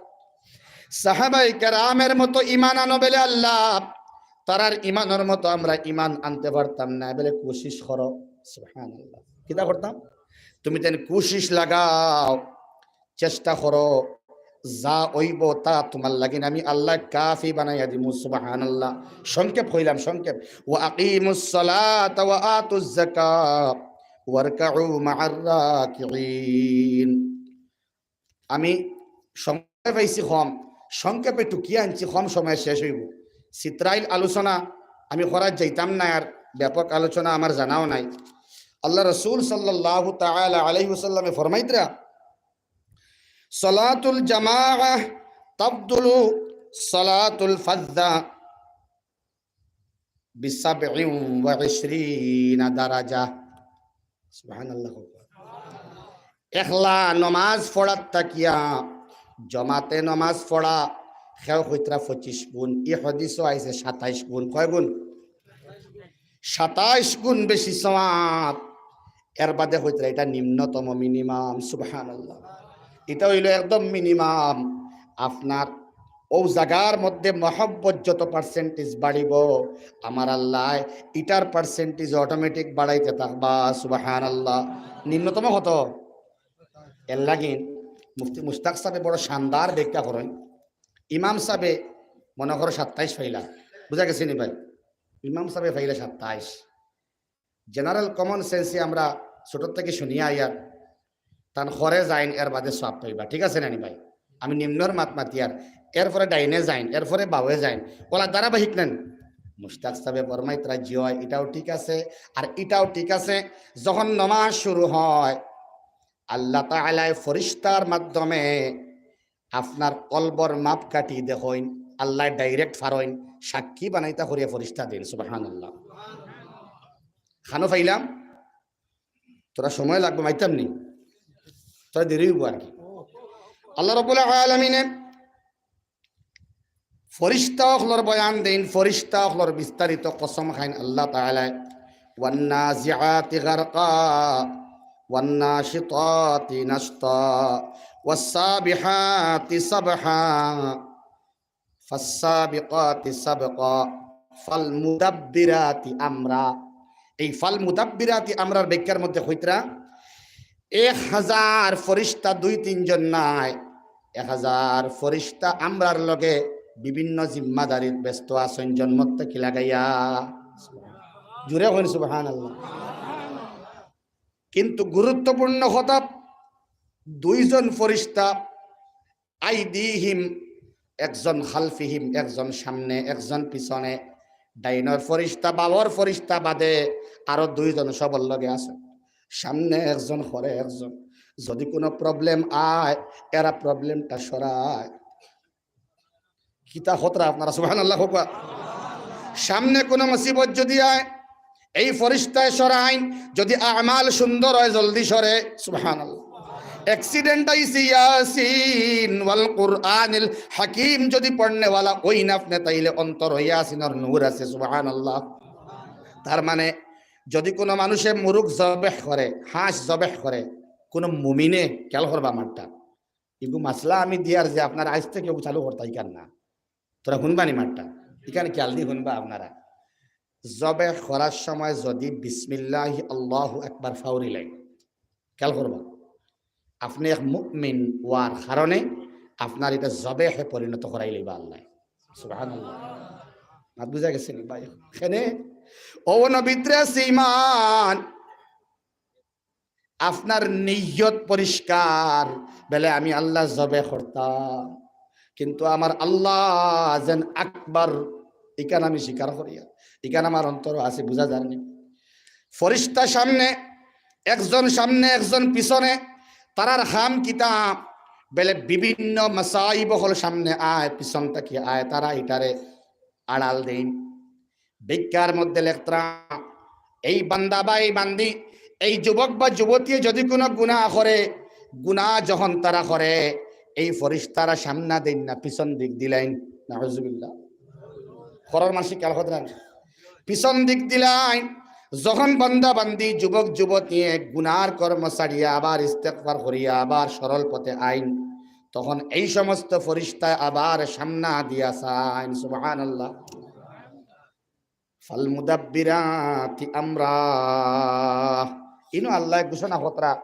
সাহাবায়ে কেরামের মতো ইমান আনো বলে আল্লাহ, তারার ইমানর মতো আমরা ইমান আনতে পারতাম না, বলে কোশিশ করো। সুবহানাল্লাহ। কিতা করতাম? তুমি তাইন কোশিশ লাগাও, চেষ্টা করো, যা অইবো তা তোমার লাগিন আমি আল্লাহ কাফি বানাইয়া দিমু। সুবহানাল্লাহ। সংক্ষেপ কইলাম, সংক্ষেপ। "ওয়া আকিমুস সালাতা ওয়া আতুজ যাকাত ওয়ারকাউ মা'আর রাকিঈন।" আমি সময় পাইছি কম, সংক্ষেপে টুকিয়ে আনছি, কম সময়ে শেষ অইবো। চিত্রাইল আলোচনা আমি করাত যাইতাম না, আর ব্যাপক আলোচনা আমার জানাও নাই। আল্লাহ রাসূল সাল্লাল্লাহু তাআলা আলাইহি ওয়াসাল্লামে ফরমাইতরা, "সালাতুল জামাআহ তাফদুলু সালাতুল ফাযযা বিসাবইন ওয়া ইশরিনা দারাজা।" সুবহানাল্লাহ। একলা নমাজ পড়াত থাকিয়া জমাতে নমাজ পড়া, কেউ কইতরা পঁচিশ গুণ, ই হাদিসও আইছে সাতাইশ গুণ। কয় গুণ? সাতাইশ গুণ বেশি সওয়াব। এর বাদে কইতরা ইটা নিম্নতম, মিনিমাম। সুবহানাল্লাহ। ইটা অইলো একদম মিনিমাম। আপনার ও জাগার মধ্যে মহব্বত যত পার্সেন্টেজ বাড়িব, আমার আল্লাহ ইটার পার্সেন্টেজ অটোমেটিক বাড়াইতে থাকবা। সুবহানাল্লাহ। নিম্নতম কত? এর লাগিন মুফতি মুশতাক সাহেবে বড় শানদার ব্যাখ্যা করেন। ইমাম সাহেবে মনে করো সাতাইশ পাইলা, বুঝা গেছে নি ভাই? ইমাম সাহেবে পাইলা সাতাইশ। জেনারেল কমন সেন্সে আমরা ছোট থেকে শুনিয়া আইয়ার, তান খরে যাইন, এর বাদে সওয়াব পাইবা, ঠিক আছে নানি ভাই? আমি নিম্নর মাত মাতিয়ার, এরপরে ডাইনে যাইন, এরপরে বাউয়ে যাইন, ওলা ধারাবাহিক নেন। মুশতাক সাহেবে ফরমাইতরা, জি অয়, ইটাও ঠিক আছে, আর ইটাও ঠিক আছে। যখন নমাজ শুরু হয়, আল্লাহ তাআলায় ফরিস্তার মাধ্যমে আপনার কলবর মাপকাঠি দেখইন, আল্লাহ ডাইরেক্ট ফারইন, সাক্ষী বানাইতা করিয়া ফরিস্তা দিন। সুবহানাল্লাহ। খানো পাইলাম, তোরা সময় লাগবে, মাইতাম নি, তোরা দেরি হইব আর কি। আল্লাহ রাব্বুল আলামিনে ফরিস্তা অকলর বয়ান দেইন, ফরিস্তা অকলর বিস্তারিত কসম খাইন আল্লাহ তাআলায়, "ওয়ান্নাজিআতি গারকা, ওয়ান্নাশিতাতি নাশতা, ওয়াসসাবিহাতি সাবহা, ফাসসাবিকাতি সাবকা, ফালমুদাব্বিরাতি আমরা।" এই ফালমুদাব্বিরাতি আমরার ব্যাখ্যার মধ্যে কইতরা, এক হাজার ফরিস্তা দুই তিনজন নায়, এক হাজার ফরিস্তা আমরার লগে বিভিন্ন জিম্মাদারিত ব্যস্ত আছইন, জন্মত থাকি লাগাইয়া। জুরে কইন সুবহানাল্লাহ। কিন্তু গুরুত্বপূর্ণ কথা, দুইজন ফরিস্তা, আইদিহিম, একজন খালফিহিম, একজন সামনে, একজন পিছনে, ডাইনর ফরিস্তা, বাউর ফরিস্তা বাদে আরো দুইজন সবর লগে আছে। সামনে একজন, খরে একজন। যদি কোনো প্রবলেম আয়, এরা প্রবলেমটা সরায়। কিতা খতরা আপনারা, সুবহানাল্লাহ কউক্কা। সামনে কোনো মুসিবত যদি আয়, এই ফরিস্তায় সরাইন, যদি আমাল সুন্দর হয়, জলদি সরে, সুবহানাল্লাহ। অ্যাক্সিডেন্ট আইছে, ইয়াসিন ওয়াল কুরআনিল হাকিম যদি পড়নেওয়ালা অইন আপনে, তাইলে অন্তরো ইয়াসিনর নূর আছে, সুবহানাল্লাহ। তার মানে, যদি কোনো মানুষে মুরুগ জবেহ করে, হাঁস জবেহ করে, কোনো মুমিনে, খেয়াল করবা আমারটা, ইগু মাসলা আমি দিয়ার যে আপনারা আইজ থাকি ইগু চালু করতা, ইখান না। তোরা হুনবা নি মাতটা? ইখান খেয়াল দি হুনবা আপনারা। জবেহ করার সময় যদি বিসমিল্লাহি আল্লাহু আকবার ফাউরি লাগে, খেয়াল করবা। আপনে এক মুমিন অওয়ার কারণে আপনার ইটা জবেহে পরিণত করাই লইবা আল্লায়। সুবহানাল্লাহ। মাত বুঝা গেছে নি ভাই? এখানে ও নবীর আছে ইমান, আপনার নিয়ত পরিষ্কার, বলে, "আমি আল্লাহ জবে করতাম, কিন্তু আমার আল্লাহ যেন আকবার, ইখান আমি স্বীকার করিয়ার, ইখান আমার অন্তরো আছে, বুঝা যার নি?" ফরিস্তা সামনে, একজন সামনে, একজন পিছনে, তারার কাম কিতা? বলে, বিভিন্ন মাসাইব অকল সামনে আয়, পিছন থাকি আয়, তারা ইটারে আড়াল দেইন। ব্যাখ্যার মধ্যে লেখতরা, এই বান্দা বা এই বান্দি, এই যুবক বা যুবতী যদি কোনো গুনাহ করে, গুনাহ যখন তারা করে, এই ফরিস্তারা সামনা দেইন না, পিছন দিক দিলাইন। নাউজুবিল্লাহ। খরর মাসি খেয়াল করতরা, পিছন দিক দিলাইন। যখন বান্দা বান্দি, যুবক যুবতী গুনার কর্ম ছাড়িয়া আবার ইস্তেগফার করিয়া আবার সরল পথে আইন, তখন এই সমস্ত ফরিস্তায় আবার সামনা দিয়া চাইন। সুবহানাল্লাহ। ফালমুদাব্বিরাতি আমরা। ইনো আল্লায় ঘোষণা করতরা,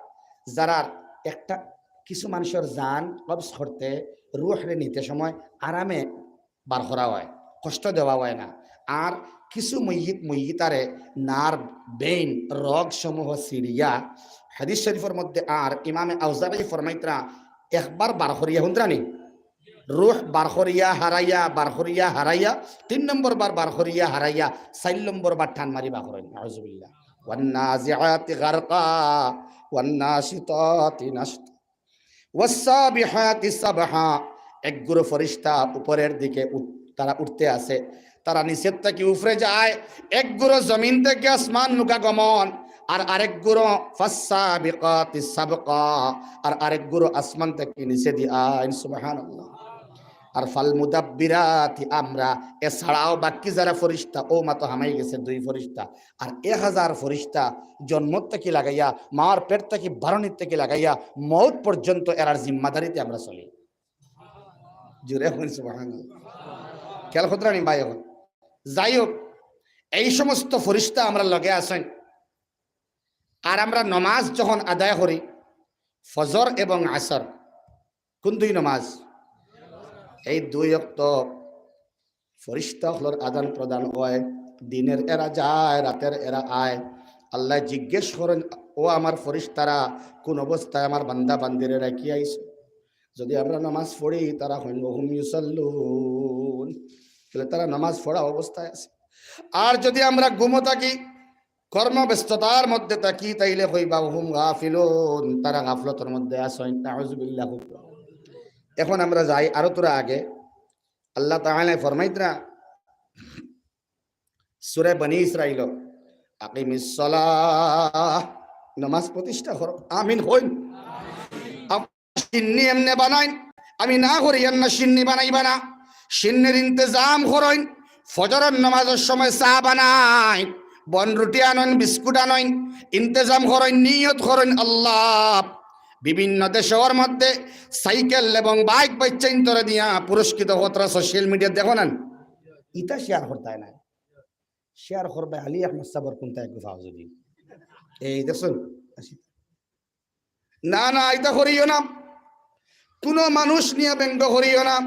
যারার একটা কিছু মানুষর জান কবজ করতে, রুহরে নিতে সময় আরামে বার করা হয়, কষ্ট দেওয়া হয় না। আর কিছু মইয়িত, মইয়িতারে নার্ভ, ব্রেইন, রগ সমূহ ছিড়িয়া, হাদিস শরীফর মধ্যে আর ইমামে আউজাঈ ফরমাইতরা, একবার বার করিয়া, হুনতরা নি? রুহ বার করিয়া হারাইয়া, বার করিয়া হারাইয়া, তিন নম্বর বার বার করিয়া হারাইয়া, চাইর নম্বর বার টান মারি বার করইন। নাউজুবিল্লাহ। ওয়ান্নাজিআতি গারকা, ওয়ান্নাশিতাতি নাশতা, ওয়াসসাবিহাতি সাবহা। এক গুরু ফরিস্তা উপরের দিকে উঠ-, তারা উঠতে আছে, তারা নিচের থাকি উপরে যায়, এক গুরু জমিন থাকি আসমান মুখা গমন, আর আরেক গুরু ফাসসাবিকাতি সাবকা, আর আরেক গুরু আসমান থাকি নিচেদি আইন। সুবহানাল্লাহ। আর ফালমুদাব্বিরাতি আমরা, এছাড়াও বাকি যারা ফরিস্তা, ও মাতো হামাই গেছে দুই ফরিস্তা, আর এক হাজার ফরিস্তা জন্ম থাকি লাগাইয়া, মার পেট থাকি বারনির থাকি লাগাইয়া মউত পর্যন্ত এরার জিম্মাদারিতে আমরা চলি। জোরে কইন সুবহানাল্লাহ। খেয়াল কররা নি ভাই? এখন যাই হোক, এই সমস্ত ফিরিস্তা আমরার লগে আছইন। আর আমরা নমাজ যখন আদায় করি, ফজর এবং আসর, কোন দুই নমাজ? এই দুই অক্ত ফিরিস্তা অকলর আদান প্রদান অয়, দিনের এরা যায়, রাতের এরা আয়। আল্লায় জিজ্ঞেস করইন, "ও আমার ফিরিস্তারা, কোন অবস্থায় আমার বান্দা বান্দিরে রাখিয়া আইছো?" যদি আমরা নমাজ পড়ি, তারা কইন, "ওহুম ইউসাল্লুন", তাইলে তারা নমাজ পড়া অবস্থায় আছে। আর যদি আমরা ঘুমো থাকি, কর্মব্যস্ততার মধ্যে থাকি, তাইলে কইবা, "ওহুম গাফিলুন", তারা গাফলতর মধ্যে আছইন। নাউজুবিল্লাহ। এখন আমরা যাই আরো থুড়া আগে। আল্লাহ তাআলায় ফরমাইতরা সূরা বনি ইসরাইল, "আকিমিস সালাহ", নমাজ প্রতিষ্ঠা করো। আমিন কইন। আপ-, শিন্নি এমনে বানাইন, আমি না করি আর না, শিন্নি বানাইবা না, শিন্নির ইন্তেজাম করইন। ফজরর নমাজর সময় চা বানাইন, বন রুটি আনইন, বিস্কুট আনইন, ইন্তেজাম করইন, নিয়ত করইন, আল্লাহ। বিভিন্ন দেশর মধ্যে সাইকেল এবং বাইক বাইচ্চাইন্তরে দিয়া পুরস্কৃত কররা, সোশ্যাল মিডিয়া দেখো না, ইতা শেয়ার করতায় না। শেয়ার করবায় আলী আহমদ সাবর কুন্তা এক ফাও যদি। এই দেখছইন? না, না, ইতা করিও না। কুনু মানুষ নিয়া ব্যঙ্গ করিও না।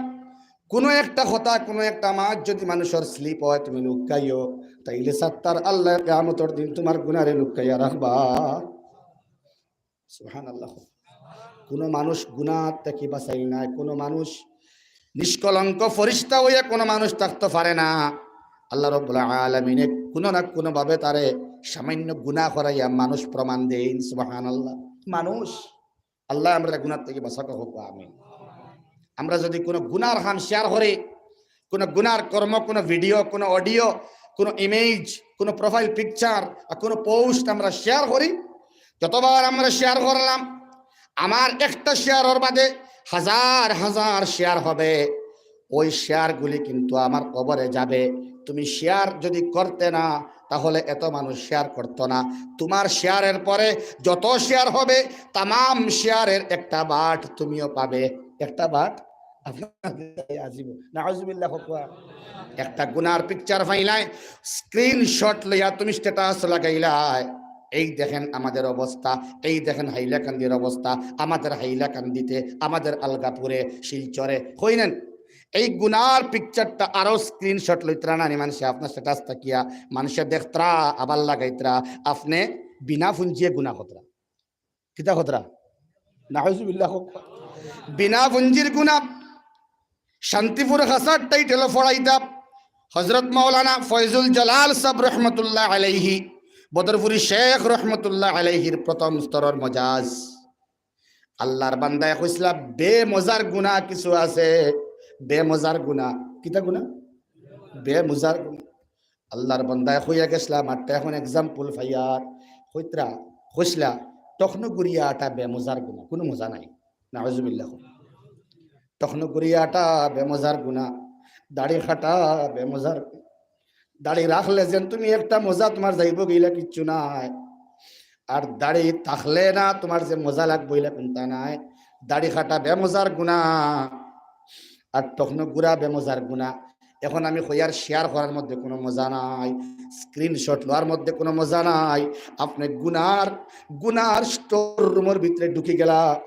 কুনু একটা কথা, কুনু একটা মাত যদি মানুষর স্লিপ অয়, তুমি লুকাইও, তাইলে সাত্তার আল্লায় কিয়ামতর দিন তুমার গুনারে লুকাইয়া রাখবা। সুবহানাল্লাহ। কুনু মানুষ গুনা থাকি বাঁচাইল নায়, কুনু মানুষ নিষ্কলঙ্ক ফিরিস্তা অইয়া কুনু মানুষ থাকতো পারে না। আল্লাহ রাব্বুল আলামিনে কুনু না কুনু ভাবে তারে সামান্য গুনা করাইয়া মানুষ প্রমাণ দেইন। সুবহানাল্লাহ। মানুষ, আল্লায় আমরারে গুনার থাকি বাঁচাউক, কউক্কা আমিন। আমরা যদি কুনু গুনার কাম শেয়ার করি, কুনু গুনার কর্ম, কুনু ভিডিও, কুনু অডিও, কুনু ইমেজ, কুনু প্রোফাইল পিকচার আর কুনু পোস্ট আমরা শেয়ার করি, যতবার আমরা শেয়ার করলাম, আমার একটা শেয়ারর বাদে হাজার হাজার শেয়ার হবে। ওই শেয়ারগুলি কিন্তু আমার কবরে যাবে। তুমি শেয়ার যদি করতে না, তাহলে এত মানুষ শেয়ার করতো না। তুমার শেয়ারের পরে যত শেয়ার হবে, তামাম শেয়ারের একটা বাট তুমিও পাবে, একটা বাট আপনার কাছে আসিব। নাউজুবিল্লাহ, কউক্কা। একটা গুনার পিকচার পাইলায়, স্ক্রিনশট লইয়া তুমি স্ট্যাটাস লাগাইলায়, "এই দেখেন আমাদের অবস্থা, এই দেখেন হাইলাকান্দির অবস্থা, আমাদের হাইলাকান্দিতে, আমাদের আলগাপুরে, শিলচরে", কইন না নি? এই গুনার পিকচারটা আরো স্ক্রিনশট লইতরা না নি মানষে আপনার স্ট্যাটাস থাকিয়া, মানষে দেখতরা, আবার লাগাইতরা, আপনে বিনা পুঞ্জিয়ে গুনা করতরা। কিতা করতরা? নাউজুবিল্লাহ, কউক্কা। বিনা পুঞ্জির গুনা। শান্তিপুর খাসার টাইটেল পড়াইতা হযরত মাওলানা ফয়জুল জালাল সাব রহমতুল্লাহ আলাইহি, বদরপুরি শেখ রহমতুল্লাহ আলাইহির প্রথম স্তরর মজাজ। আল্লাহর বান্দায় কইছলা, "বেমজার গুনা কিছু আছে, বেমজার গুনা।" কিতা গুনা? বেমজার গুনা। আল্লাহর বান্দায় কইয়া গেছলা, মাত্র এখন এক্সাম্পল পাইয়ার, কইতরা, কইছলা, "টখনগুরিয়া আটা বেমজার গুনা, কুনু মজা নাই।" নাউজুবিল্লাহ। টখনগুরিয়াটা বেমজার গুনা, দাড়ি কাটা বেমজার গুনা। দাড়ি রাখলে যেন তুমি একটা মজা তুমার যাইবো গিলা কিচ্ছু নাই, আর দাড়ি থাকলে না তুমার যে মজা লাগবো ইলা কুন্তা নাই। দাড়ি কাটা বেমজার গুনা, আর টখনগুরা বেমজার গুনা। এখন আমি কইয়ার শেয়ার করার মধ্যে কুনু মজা নাই, স্ক্রিনশট লওয়ার মধ্যে কুনু মজা নাই। আপনে গুনার, গুনার স্টোর রুমর ভিতরে ঢুকি গেলা,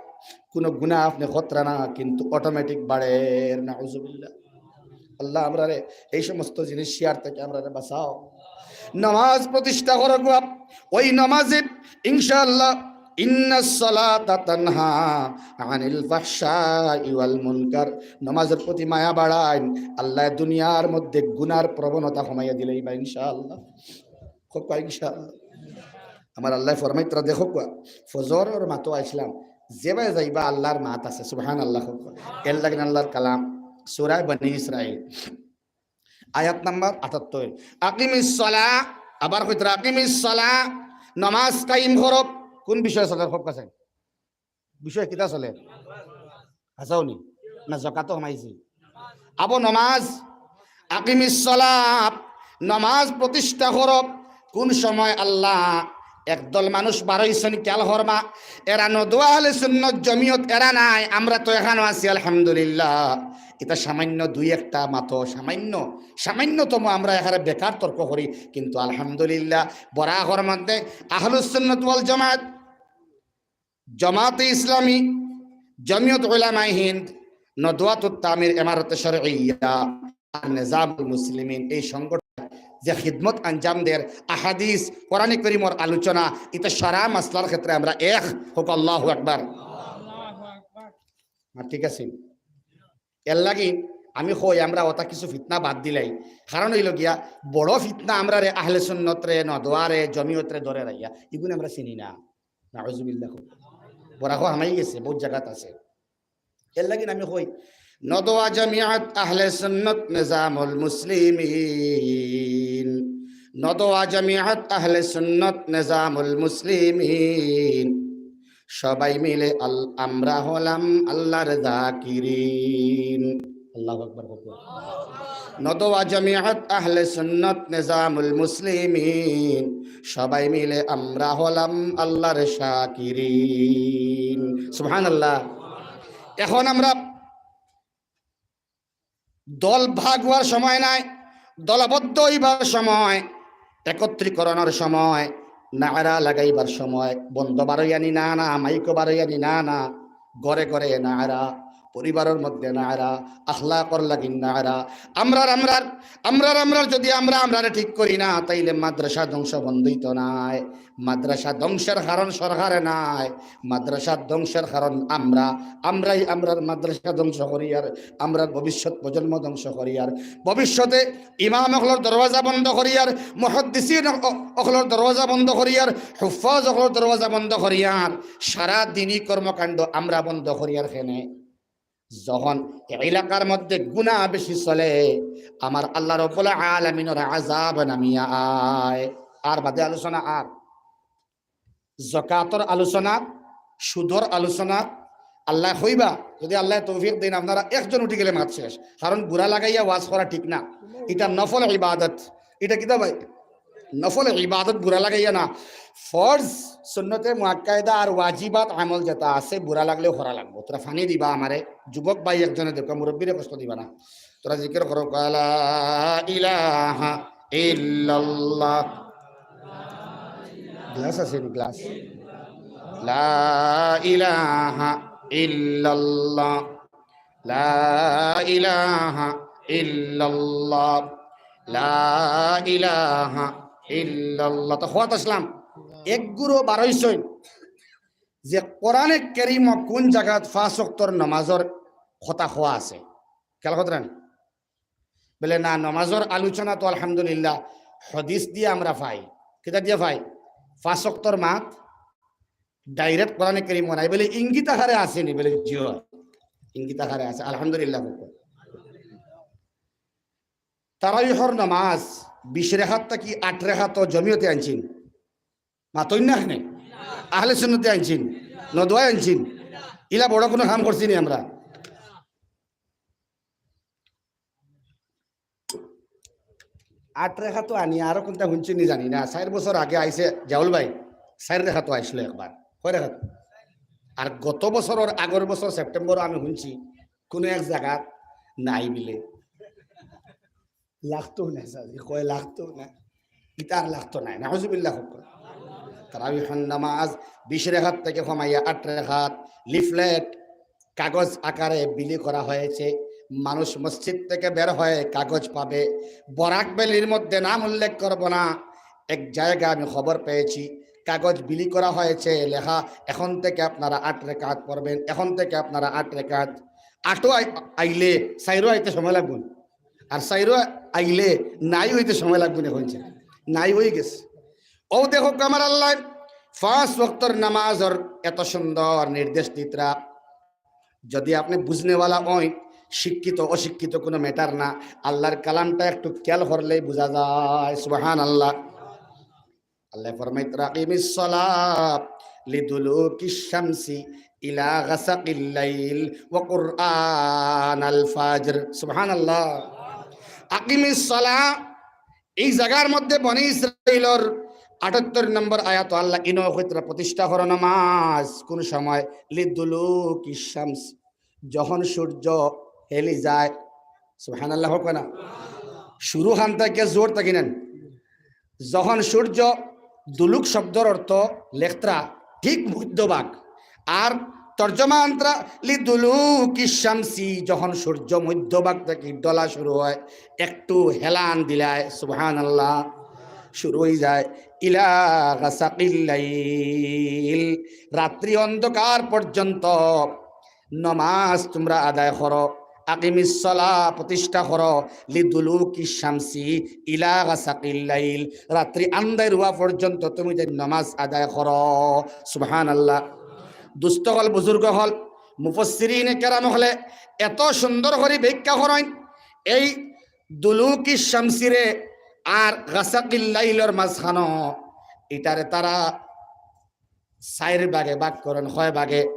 কুনু গুনা আপনে করতরা না, কিন্তু অটোমেটিক বাড়ের। নাউজুবিল্লাহ। আল্লাহ আমরারে এই সমস্ত জিনিস শেয়ার থাকি আমরারে বাঁচাও। নামাজ প্রতিষ্ঠা করো গো, ওই নামাজে ইনশাআল্লাহ, "ইন্নাস সালাতা তানহা আনিল ফাহশাই ওয়াল মুনকার।" নামাজর প্রতি মায়া বাড়াইন, আল্লায় দুনিয়ার মধ্যে গুনার প্রবণতা কমাইয়া দিলাইবা ইনশাআল্লাহ। কউক্কা ইনশাআল্লাহ। আমার আল্লায় ফরমাইতরা, দেখউক্কা, ফজরর মাতো আইছলাম, যেবায় যাইবা আল্লাহর মাত আছে, সুবহানাল্লাহ কউক্কা। এর লাগি আল্লাহর কালাম, সূরা বনি ইসরাইল, আয়াত নাম্বার আটাত্তর। "আকিমিস সালাহ", আবার কইতরা, "আকিমিস সালাহ", নমাজ কায়েম করো। কুন বিষয় চলের কউক্কা চাই? বিষয় কিতা চলের? হাছাউ নি? না, যাকাতো কমাইছি? আবো নমাজ, আকিমিস সালাহ, নমাজ প্রতিষ্ঠা করো। কুন সময় আল্লাহ একদল মানুষ বারইছইন, খেয়াল করবা, এরা নদওয়া আহলে সুন্নত জমিয়ত, এরা নায়, আমরা তো এখানো আছি, আলহামদুলিল্লাহ। ইতা সামান্য দুই একটা মাতো, সামান্য, সামান্যতম আমরা এখানে বেকার তর্ক করি, কিন্তু আলহামদুলিল্লাহ, বরাকর মধ্যে আহলুস সুন্নাত ওয়াল জামাত, জামাতে ইসলামী, জমিয়ত উলামায়ে হিন্দ, নদওয়াতুত তামির, ইমারতে শরঈয়া, আর নিজামুল মুসলিমিন, এই সংগঠন যে খিদমত আঞ্জাম দের, আহাদিস, কোরআনে করিমর আলোচনা, ইতা সারা মাসলার ক্ষেত্রে আমরা এক। হোক আল্লাহু আকবার। আর ঠিক আছে, এর লাগি আমি কই, আমরা অতা কিছু ফিতনা বাদ দিলাই। কারণ অইলো গিয়া, বড় ফিতনা আমরারে আহলে সুন্নতরে, নদওয়ারে, জমিয়তরে ধরে রাখিয়া, ইগুন আমরা চিনি না। নাউজুবিল্লাহ। বরাকো হামাই গেছে, বউত জাগাত আছে। এর লাগি আমি কই, নদওয়া, জমিয়ত, আহলে সুন্নাত, নিজামুল মুসলিমিন, নদওয়া, জমিয়ত, আহলে সুন্নাত, নিজামুল মুসলিমিন, সবাই মিলে আল-, আমরা হলাম আল্লাহর জাকিরিন। আল্লাহু আকবার, আকবার। নদওয়া, জমিয়ত, আহলে সুন্নাত, নিজামুল মুসলিমিন, সবাই মিলে আমরা হলাম আল্লাহর শাকিরিন। সুবহানাল্লাহ। এখন আমরা দল ভাগ হওয়ার সময় নাই, দলবদ্ধ হইবার সময়, একত্রীকরণের সময়, নারা লাগাইবার সময়, বন্ধ বারইয়ানি না না, মাইকো বারইয়ানি না না, ঘরে ঘরে নারা, পরিবারের মধ্যে নারা, আখলাকর লাগি নারা। আমরার, আমরার, আমরার, আমরার যদি আমরা আমরারে ঠিক করি না, তাইলে মাদ্রাসা ধ্বংস বন্ধ হইতো নায়। মাদ্রাসা ধ্বংসের কারণ সরকারে নায়, মাদ্রাসা ধ্বংসের কারণ আমরা। আমরাই আমরার মাদ্রাসা ধ্বংস করিয়ার, আমরার ভবিষ্যৎ প্রজন্ম ধ্বংস করিয়ার। ভবিষ্যতে ইমাম অকলর দরওয়াজা বন্ধ করিয়ার, মুহাদ্দিসিন অ-, অকলর দরওয়াজা বন্ধ করিয়ার, হুফফাজ অকলর দরওয়াজা বন্ধ করিয়ার, সারা দিনই কর্মকাণ্ড আমরা বন্ধ করিয়ার। কেনে? যখন এলাকার মধ্যে গুনাহ বেশি চলে, আমার আল্লাহ রাব্বুল আলামিনর আযাব নামিয়া আয়। আর বাদে আলোচনা আর। যাকাতর আলোচনা, সুদর আলোচনা, আল্লায় কইবা, যদি আল্লায় তৌফিক দেইন, আপনারা একজন উঠি গেলে মাত শেষ। কারণ বুরা লাগাইয়া ওয়াজ করা ঠিক না, ইটা নফল ইবাদত। ইটা কিতা ভাই? নফল ইবাদত বুরা লাগাইয়া না। ফরজ, সুন্নতে মুআক্কাদা আর ওয়াজিবাত আমল যেটা আছে, বুরা লাগলেও করা লাগবো। তোরা পানি দিবা আমারে, যুবক ভাই একজনে দেখো, মুরব্বিরে কষ্ট দিবা না। তোরা জিকির করো, লা ইলাহা ইল্লাল্লাহ। গ্লাস আছে নি? গ্লাস। লা ইলাহা ইল্লাল্লাহ। লা ইলাহা ইল্লাল্লাহ। লা ইলাহা ইল্লাল্লাহ। তো কওয়াত আসলাম, এক গুরু বারইছইন যে কোরআনে কারীমো কোন জাগাত পাঁচ ওয়াক্তর নামাজর কথা কওয়া আছে। খেয়াল কররা নি? বলে, না, নামাজর আলোচনা তো আলহামদুলিল্লাহ হাদিস দিয়া আমরা পাই। কিতা দিয়া পাই? পাঁচ ওয়াক্তর মাত direct কোরআনে কারীমো নাই। বলে, ইঙ্গিত আকারে আছে নি? বলে, জি অয়, ইঙ্গিত আকারে আছে। আলহামদুলিল্লাহ। তারাবিহর নামাজ বিশ রেকাত থাকি আট রেকাত তো জমিয়তে আনছইন। মাতইন না কেনে? আহলে সুন্নতে আনছইন, নদওয়ায় আনছইন। ইলা বড় কুনু কাম করছি নি আমরা? আট রেকাত তো আনি, আরো কুনটা হুনছইন নি জানি না। চাইর বছর আগে আইছে জাউল ভাই, চাইর রেকাত তো আইছিল একবার। কয় রেকাত? আর গত বছরর আগর বছর সেপ্টেম্বরো আমি হুনছি কুনু এক জাগাত নাই বিলে। লাগতো না, স্যার, ই কয় লাগতো না। ইতা আর লাগতো নায়। নাউজুবিল্লাহ। তারাবিহর নামাজ বিশ রেকাত থাকি কমাইয়া আট রেকাত, লিফলেট, কাগজ আকারে বিলি করা হয়েছে। মানুষ মসজিদ থেকে বের হয়ে কাগজ পাবে। বরাক ভ্যালির মধ্যে নাম উল্লেখ করব না, এক জায়গা আমি খবর পেয়েছি, কাগজ বিলি করা হয়েছে, লেখা, এখন থেকে আপনারা আট রেকাত পড়বেন, এখন থেকে আপনারা আট রেকাত। আটো আই-, আইলে চাইরো আইতে সময় লাগবো। আর চাইরো আইলে নাই অইতে সময় লাগবো না, কইছে। নাই অই গেছে। অউ দেখউক্কা, আমার আল্লায় পাঁচ ওয়াক্তর নামাজর এত সুন্দর নির্দেশ দিতরা। যদি আপনে বুঝনেওয়ালা অইন, শিক্ষিত অশিক্ষিত কুনু matter না, আল্লার কালামটা একটু খেয়াল করলেই বুঝা যায়। সুবহানাল্লাহ। আল্লায় ফরমাইতরা, "আকিমিস সালাত লিদুলুকিশ শামসি ইলা গাসাকিল লাইল ওয়া কুরআনাল ফাজর।" সুবহানাল্লাহ। আকিমিস সালাহ, এই জাগার মধ্যে বনি ইসরাইলর আটাত্তর নম্বর আয়াতো আল্লায় ইনো কইতরা, প্রতিষ্ঠা করো নামাজ। কুন সময়? লিদুলুকিশ শামস, যখন সূর্য হেলি যায়। সুবহানাল্লাহ কউক্কা না? শুরু খান থাকি, জোর থাকি নেন। যখন সূর্য, দুলুক শব্দর অর্থ লেখত্রা ঠিক মধ্যভাগ, আর তর্জমা আনত্রা লিদুলুকি শামসি, যখন সূর্য মধ্যভাগ থাকি ঢলা শুরু হয়, একটু হেলান দিলায়, সুবহানাল্লাহ, শুরু অই যায়, ইলা গাসাকিল লাইল, রাত্রি অন্ধকার পর্যন্ত নমাজ তুমরা আদায় করো, আকিমিস সলা প্রতিষ্ঠা করো, লিদুলুকি শামসি ইলা গাসাকিল লাইল, রাত্রি আন্দাইর অওয়া পর্যন্ত তুমি যে নমাজ আদায় করো। সুবহানাল্লাহ। দুস্ত অকল, বুজুর্গ অকল, মুফাসসিরিনে কেরাম অকলে এত সুন্দর করি ব্যাখ্যা করইন এই দুলুকি শামসিরে আর গাসাকিল লাইলর মাঝখানো, ইটারে তারা চাইর ভাগে ভাগ করইন। কয় ভাগে?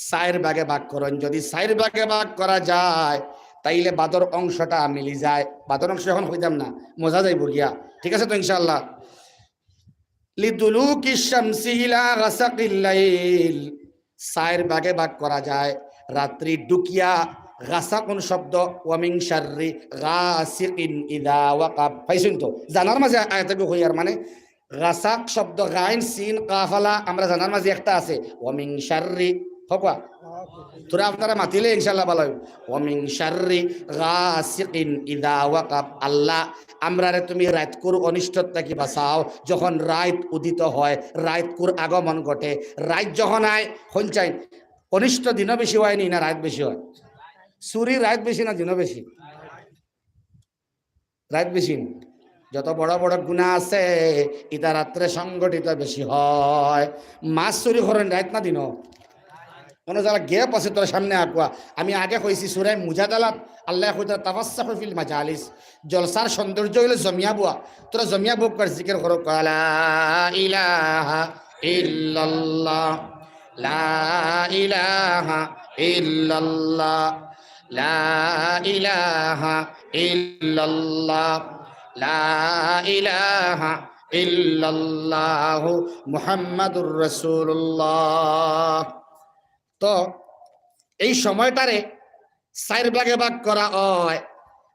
চাইর ভাগে ভাগ করইন। যদি চাইর ভাগে ভাগ করা যায়, তাইলে বাদর অংশটা মিলি যায়। বাদর অংশ এখন কইতাম না, মজা যাইবো গিয়া। ঠিক আছে তো ইনশাআল্লাহ? লিদুলুকি শামসি ইলা গাসাকিল লাইল, চাইর ভাগে ভাগ করা যায়। রাত্রি ঢুকিয়া গাসাকুন শব্দ, ওয়া মিন শাররি গাসিকিন ইযা ওয়াকাব। পাইছইন তো? জানার মাঝে আয়াতগু কইয়ার মানে গাসাক শব্দ গাইন সিন কাফ আলা, আমরা জানার মাঝে একটা আছে, ওয়া মিন শাররি, কউক্কা। থুড়া আপনারা মাতিলে ইনশাআল্লাহ ভালা অইবো। ওয়া মিন শাররি গাসিকিন ইযা ওয়াকাব। আল্লাহ, আমরারে তুমি রাইতকুর অনিষ্ট থাকি বাঁচাও, যখন রাইত উদিত হয়, রাইতকুর আগমন ঘটে। রাইত যখন আয়, কইন চাইন, অনিষ্ট দিনো বেশি অয়নি না রাইত বেশি অয়? চুরি রাইত বেশি না দিনো বেশি? রাইত বেশি। যত বড় বড় গুনা আছে, ইতা রাত্রে সংগঠিত বেশি হয়। মাছ চুরি করইন রাইত না দিনো? কুনু জাগা gap আছে তোর সামনে আকুয়া। আমি আগে কইছি সূরা মুজাদালাত, আল্লায় কইতরা তাফাসসাহু ফিল মাজালিস, জলসার সৌন্দর্য অইলো জমিয়া বওয়া। তোরা জমিয়া বউক্কা, জিকির করো, লা ইলাহা ইল্লাল্লাহ, লা ইলাহা ইল্লাল্লাহ, লা ইলাহা ইল্লাল্লাহ, লা ইলাহা ইল্লাল্লাহু মুহাম্মাদুর রাসূলুল্লাহ। তো এই সময়টারে চাইর ভাগে ভাগ করা অয়,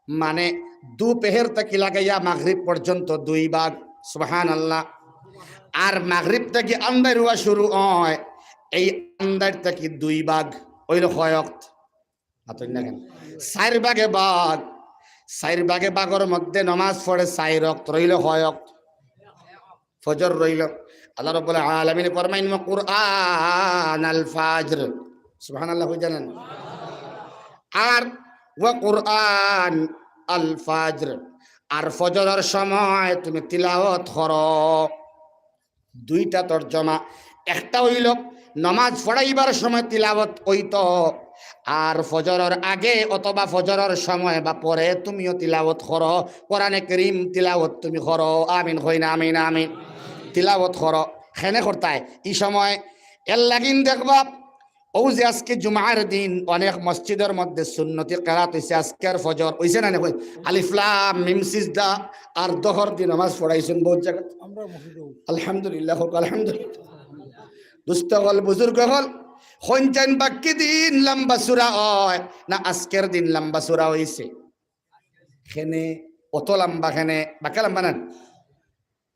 মানে দুপেহের থাকি লাগাইয়া মাগরিব পর্যন্ত দুই ভাগ। সুবহানাল্লাহ। আর মাগরিব থাকি আন্দাইর অওয়া শুরু অয়, এই আন্দাইর থাকি দুই ভাগ। অইলো কয় অক্ত? মাতইন না কেনে? চাইর ভাগে ভাগ। চাইর ভাগে ভাগর মধ্যে নমাজ পড়ে চাইর অক্ত, রইলো কয় অক্ত? ফজর রইলো। আল্লাহ রাব্বুল আলামিন ফরমাইন, "ওয়া কুরআনাল ফাজর।" সুবহানাল্লাহ কই জানেন? আর "ওয়া কুরআনাল ফাজর", আর ফজরর সময় তুমি তিলাওয়াত করো। দুইটা তর্জমা, একটা অইলো নমাজ পড়াইবার সময় তিলাওয়াত অইতো, আর ফজরর আগে অথবা ফজরর সময় বা পরে তুমিও তিলাওয়াত করো, কোরআনে করিম তিলাওয়াত তুমি করো। আমিন কইন না, আমিন, আমিন। তিলাওয়াত করো, কেনে করতায় ই সময়। এর লাগিন দেখবা, অউ যে আজকে জুমার দিন, অনেক মসজিদর মধ্যে সুন্নতি কেরাত অইছে, আজকের ফজর অইছে না, না অয়? আলিফ লাম মিম সিজদা, আর জোহর দি নমাজ পড়াইছইন বউত জাগাত। আমরা মসজিদে অই। আলহামদুলিল্লাহ, কউক্কা আলহামদুলিল্লাহ। দুস্ত অকল, বুজুর্গ অকল, কইন চাইন বাকি দিন লম্বা সূরা অয় না আজকের দিন লম্বা সূরা অইছে? কেনে অত লম্বা কেনে? বাক্কা লম্বা না?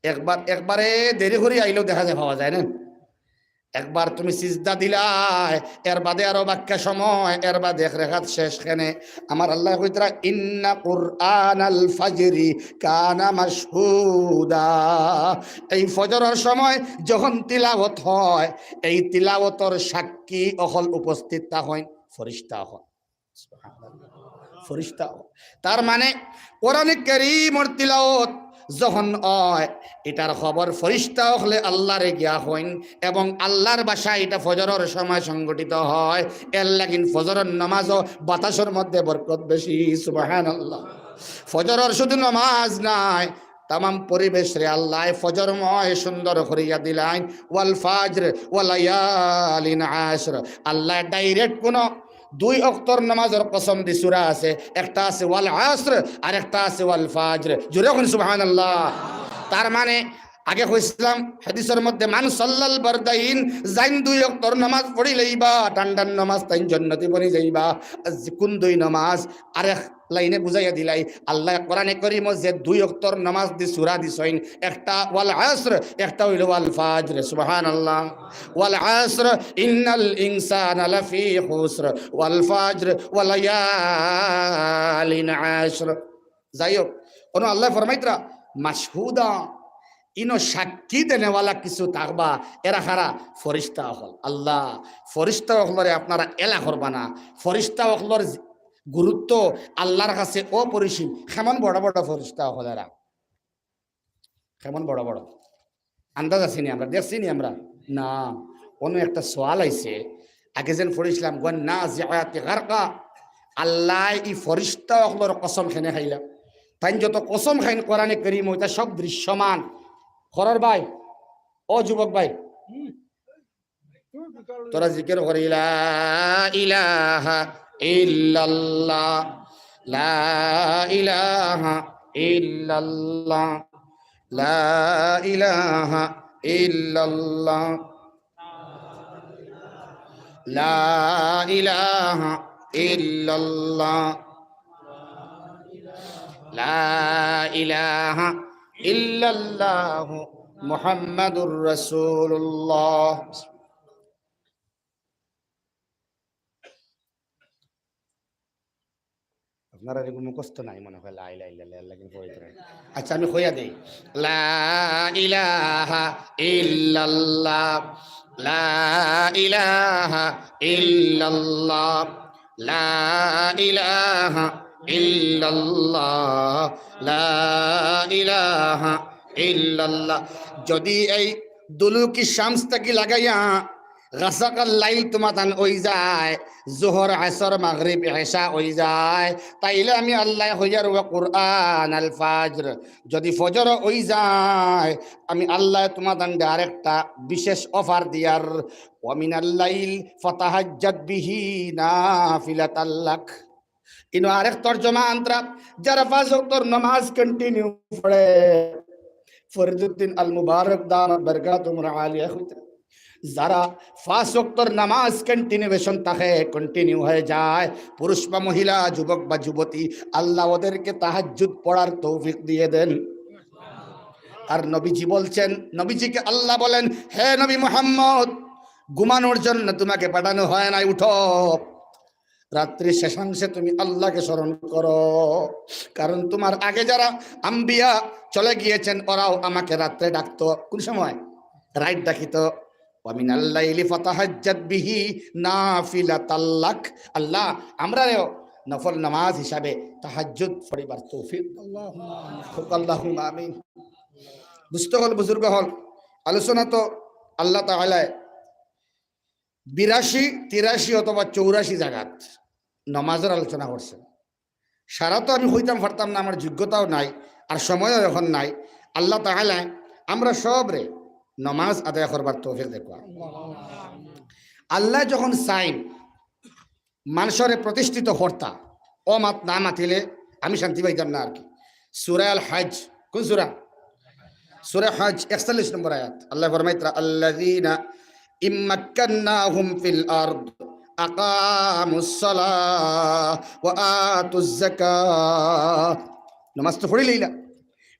একবার, একবারে দেরি করি আইলেও দেখা যায় পাওয়া যায় না। একবার তুমি সিজদা দিলায়, এর বাদে আরো বাক্কা সময়, এর বাদে এক রেকাত শেষ কেনে। আমার আল্লায় কইতরা, "ইন্না কুরআনাল ফাজরি কানা মাশহুদা।" এই ফজরর সময় যখন তিলাওয়াত হয়, এই তিলাওয়াতর সাক্ষী অকল উপস্থিত থাকইন ফিরিস্তা অকল। ফিরিস্তা। তার মানে কোরআনে কারীমর তিলাওয়াত যখন অয়, ইটার খবর ফিরিস্তা অকলে আল্লারে গিয়া কইন, এবং আল্লার বাসায় ইটা ফজরর সময় সংঘটিত হয়। এর লাগিন ফজরর নমাজও বাতাসর মধ্যে বরকত বেশি। সুবহানাল্লাহ। ফজরর শুধু নমাজ নায়, তামাম পরিবেশরে আল্লায় ফজরময় সুন্দর করিয়া দিলাইন। ওয়াল ফাজর ওয়া লায়ালিন আশর। আল্লায় direct কুনু দুই অক্তর নামাজর কসম দি সূরা আছে, একটা আছে ওয়াল আসর আর একটা আছে ওয়াল ফাজর। জোরে কইন সুবহানাল্লাহ। তার মানে আগে কইছিলাম হাদিসর মধ্যে, "মান সাল্লাল বারদাইন", যাইন দুই ওয়াক্তর নামাজ পড়ি লইবা, ঠান্ডার নামাজ, তাইন জন্নতি বনি যাইবা। আর যে কোন দুই নামাজ? আরেক লাইনে বুঝাইয়া দিলাই, আল্লায় কোরআনে করিমো যে দুই ওয়াক্তর নামাজ দি সূরা দিছইন, একটা ওয়াল আসর, একটা অইলো ওয়াল ফাজর। সুবহানাল্লাহ। ওয়াল আসর, ইন্নাল ইনসানা লাফি খুসর, ওয়াল ফাজর, ওয়ালায়ালিন আশর। যাই হোক, অনো আল্লায় ফরমাইতরা, মাশহুদা, ইনো সাক্ষী দেনেওয়ালা কিছু থাকবা, এরা কারা? ফিরিস্তা অকল। আল্লাহ, ফিরিস্তা অকলরে আপনারা এলা করবা না। ফিরিস্তা অকলর গুরুত্ব আল্লাহর কাছে অপরিসীম। কেমন বড় বড় ফিরিস্তা অকল এরা, কেমন বড় বড়। আন্দাজ আছে নি আমরা, দেখছি নি আমরা? না। অনো একটা সওয়াল আইছে, আগে যেন পড়ছিলাম, "ওয়ান নাজিআতি গারকা।" আল্লায় ই ফিরিস্তা অকলর কসম কেনে খাইলা? তাইন যত কসম খাইন কোরআনে করিমো, ইতা সব দৃশ্যমান। করর ভাই, ও যুবক ভাই, তোরা জিকির করি, লা ইলাহা ইল্লাল্লাহ, লা ইলাহা ইল্লাল্লাহ, লা ইলাহা ইল্লাল্লাহ, লা ইলাহা ইল্লাল্লাহ, লা ইলাহা ইল্লাল্লাহু মুহাম্মাদুর রাসূলুল্লাহ। আপনারার এগু মুখস্থ নাই মনে হয়, লা ইলাহা ইল্লাল্লাহ, আল্লাহ কিন্তু পবিত্র। আচ্ছা, আমি কইয়া দেই, লা ইলাহা ইল্লাল্লাহ, লা ইলাহা ইল্লাল্লাহ, লা ইলাহা ইল্লাল্লাহ, লা ইলাহা ইল্লাল্লাহ। যদি এই দুলুকি শামস থাকি লাগাইয়া গাসাকাল লাইল তুমাতান অই যায়, জোহর, আসর, মাগরিব, এশা অই যায়, তাইলে আমি আল্লায় কইয়ার ওয়া কুরআনাল ফাজর, যদি ফজর অই যায়, আমি আল্লায় তুমাতান ডাইরেক্ট একটা বিশেষ অফার দিয়ার, ওয়া মিনাল লাইল ফাতাহাজ্জাদ বিহি নাফিলাতাল লাক। ইনো আরেক তর্জমা আনতরা, যারা পাঁচ ওয়াক্তর নামাজ continue পড়ে, ফরিদুদ্দিন আল মুবারক দামাত বারকাতুহুমুল আলিয়া কইতরা, যারা পাঁচ ওয়াক্তর নামাজ continuation থাকে, continue হয়ে যায়, পুরুষ বা মহিলা, যুবক বা যুবতী, আল্লাহ ওদেরকে তাহাজ্জুদ পড়ার তৌফিক দিয়ে দেন। আর নবীজি বলছেন, নবীজিকে আল্লাহ বলেন, "হে নবী মুহাম্মদ, ঘুমানোর জন্য তোমাকে পাঠানো হয় নাই, উঠো।" রাত্রির শেষাংশে তুমি আল্লাহকে স্মরণ করো, কারণ তোমার আগে যারা আম্বিয়া চলে গিয়েছেন, ওরাও আমাকে রাত্রে ডাকতো। কোন সময়? রাইত ডাকিতো। "ওয়া মিনাল লাইলি ফাতাহাজ্জাদ বিহি নাফিলাতাল লাক।" আল্লাহ, আমরারেও নফল নামাজ হিসাবে তাহাজ্জুদ পড়িবার তৌফিক। আল্লাহুম্মা আমিন। দোস্ত অকল, বুজুর্গ অকল, আলোচনা তো আল্লাহ তাআলায় বিরাশি, তিরাশি অথবা চৌরাশি জাগাত নমাজর আলোচনা করছে। সারা তো আমি কইতাম পারতাম না, আমার যোগ্যতাও নাই, আর সময়ও এখন নাই। আল্লাহ তাআলায় আমরা সবরে নমাজ আদায় করবার তৌফিক দেউক্কা। আল্লায় যখন চাইন মানষরে প্রতিষ্ঠিত করতা, অউ মাত না মাতিলে আমি শান্তি পাইতাম না আর কি। সূরা আল হজ, কোন সূরা? সূরা হজ, একচল্লিশ নম্বর আয়াত। আল্লায় ফরমাইতরা, "আল্লাযীনা ইম্মাক্কান্নাহুম ফিল আরদ আকামুস সালাহ ওয়া আতুজ যাকাহ।" নমাজ তো পড়ি লইলা,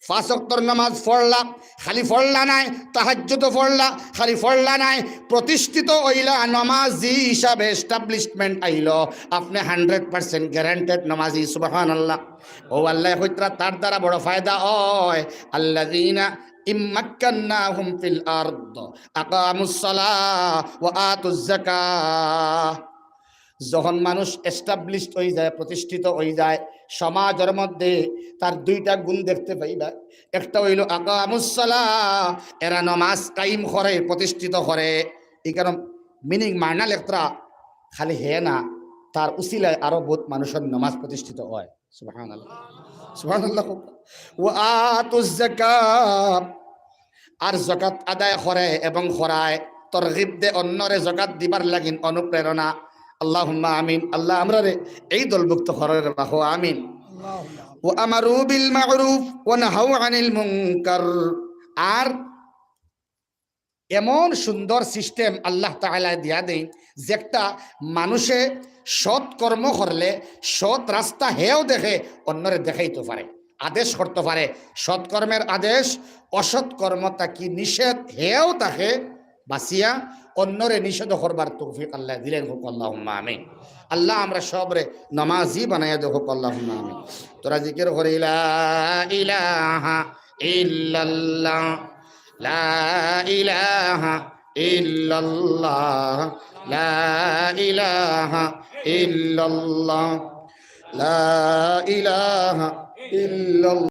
পাঁচ ওয়াক্তর নামাজ পড়লা, খালি পড়লা নায়, তাহাজ্জুদও পড়লা, খালি পড়লা নায়, প্রতিষ্ঠিত অইলা, নমাজি হিসাবে establishment আইলো, আপনে hundred percent guaranteed নমাজি। সুবহানাল্লাহ। অউ আল্লায় কইতরা, তার দ্বারা বড় ফায়দা অয়, "আল্লাযীনা ইম্মাক্কান্নাহুম ফিল আরদ আকামুস সালাহ ওয়া আতুজ যাকাহ।" যখন মানুষ established অই যায়, প্রতিষ্ঠিত অই যায়, সমাজর মধ্যে তার দুইটা গুণ দেখতে পাইবা। একটা অইলো আকামুস সালাহ, এরা নমাজ কায়েম করে, প্রতিষ্ঠিত করে। ই কারণ meaning মানা লেখতরা খালি হে না, তার উসিলায় আরো বউত মানুষর নমাজ প্রতিষ্ঠিত অয়। সুবহানাল্লাহ, সুবহানাল্লাহ। ওয়া আতুজ যাকাহ, আর যাকাত আদায় করে এবং করায়, তরগিব দে অন্যরে যাকাত দিবার লাগিন অনুপ্রেরণা। আল্লাহুম্মা আমিন। আল্লাহ আমরারে এই দলভুক্ত করো রে বাবা, আমিন। ওয়া আমারু বিল মা'রুফ ওয়া নাহাউ আনিল মুনকার, আর এমন সুন্দর সিস্টেম আল্লাহ তাআলায় দিয়া দেইন, যেটা মানুষে সৎ কর্ম করলে সৎ রাস্তা হেও দেখে, অন্যরে দেখাইতো পারে, আদেশ করতো পারে। সৎকর্মের আদেশ, অসৎ কর্ম থাকি নিষেধ, হেও থাকে বাঁচিয়া অন্যরে নিষেধ করবার তৌফিক আল্লায় দিলেন। কউক্কা আল্লাহুম্মা আমিন। আল্লাহ আমরা সবরে নামাজি বানাইয়া দেও। কউক্কা আল্লাহুম্মা আমিন। তোরা জিকির করি, লা ইলাহা ইল্লাল্লাহ, লা ইলাহা ইল্লাল্লাহ, লা ইলাহা ইল্লাল্লাহ, লা ইলাহা ইল্লাল্লাহ।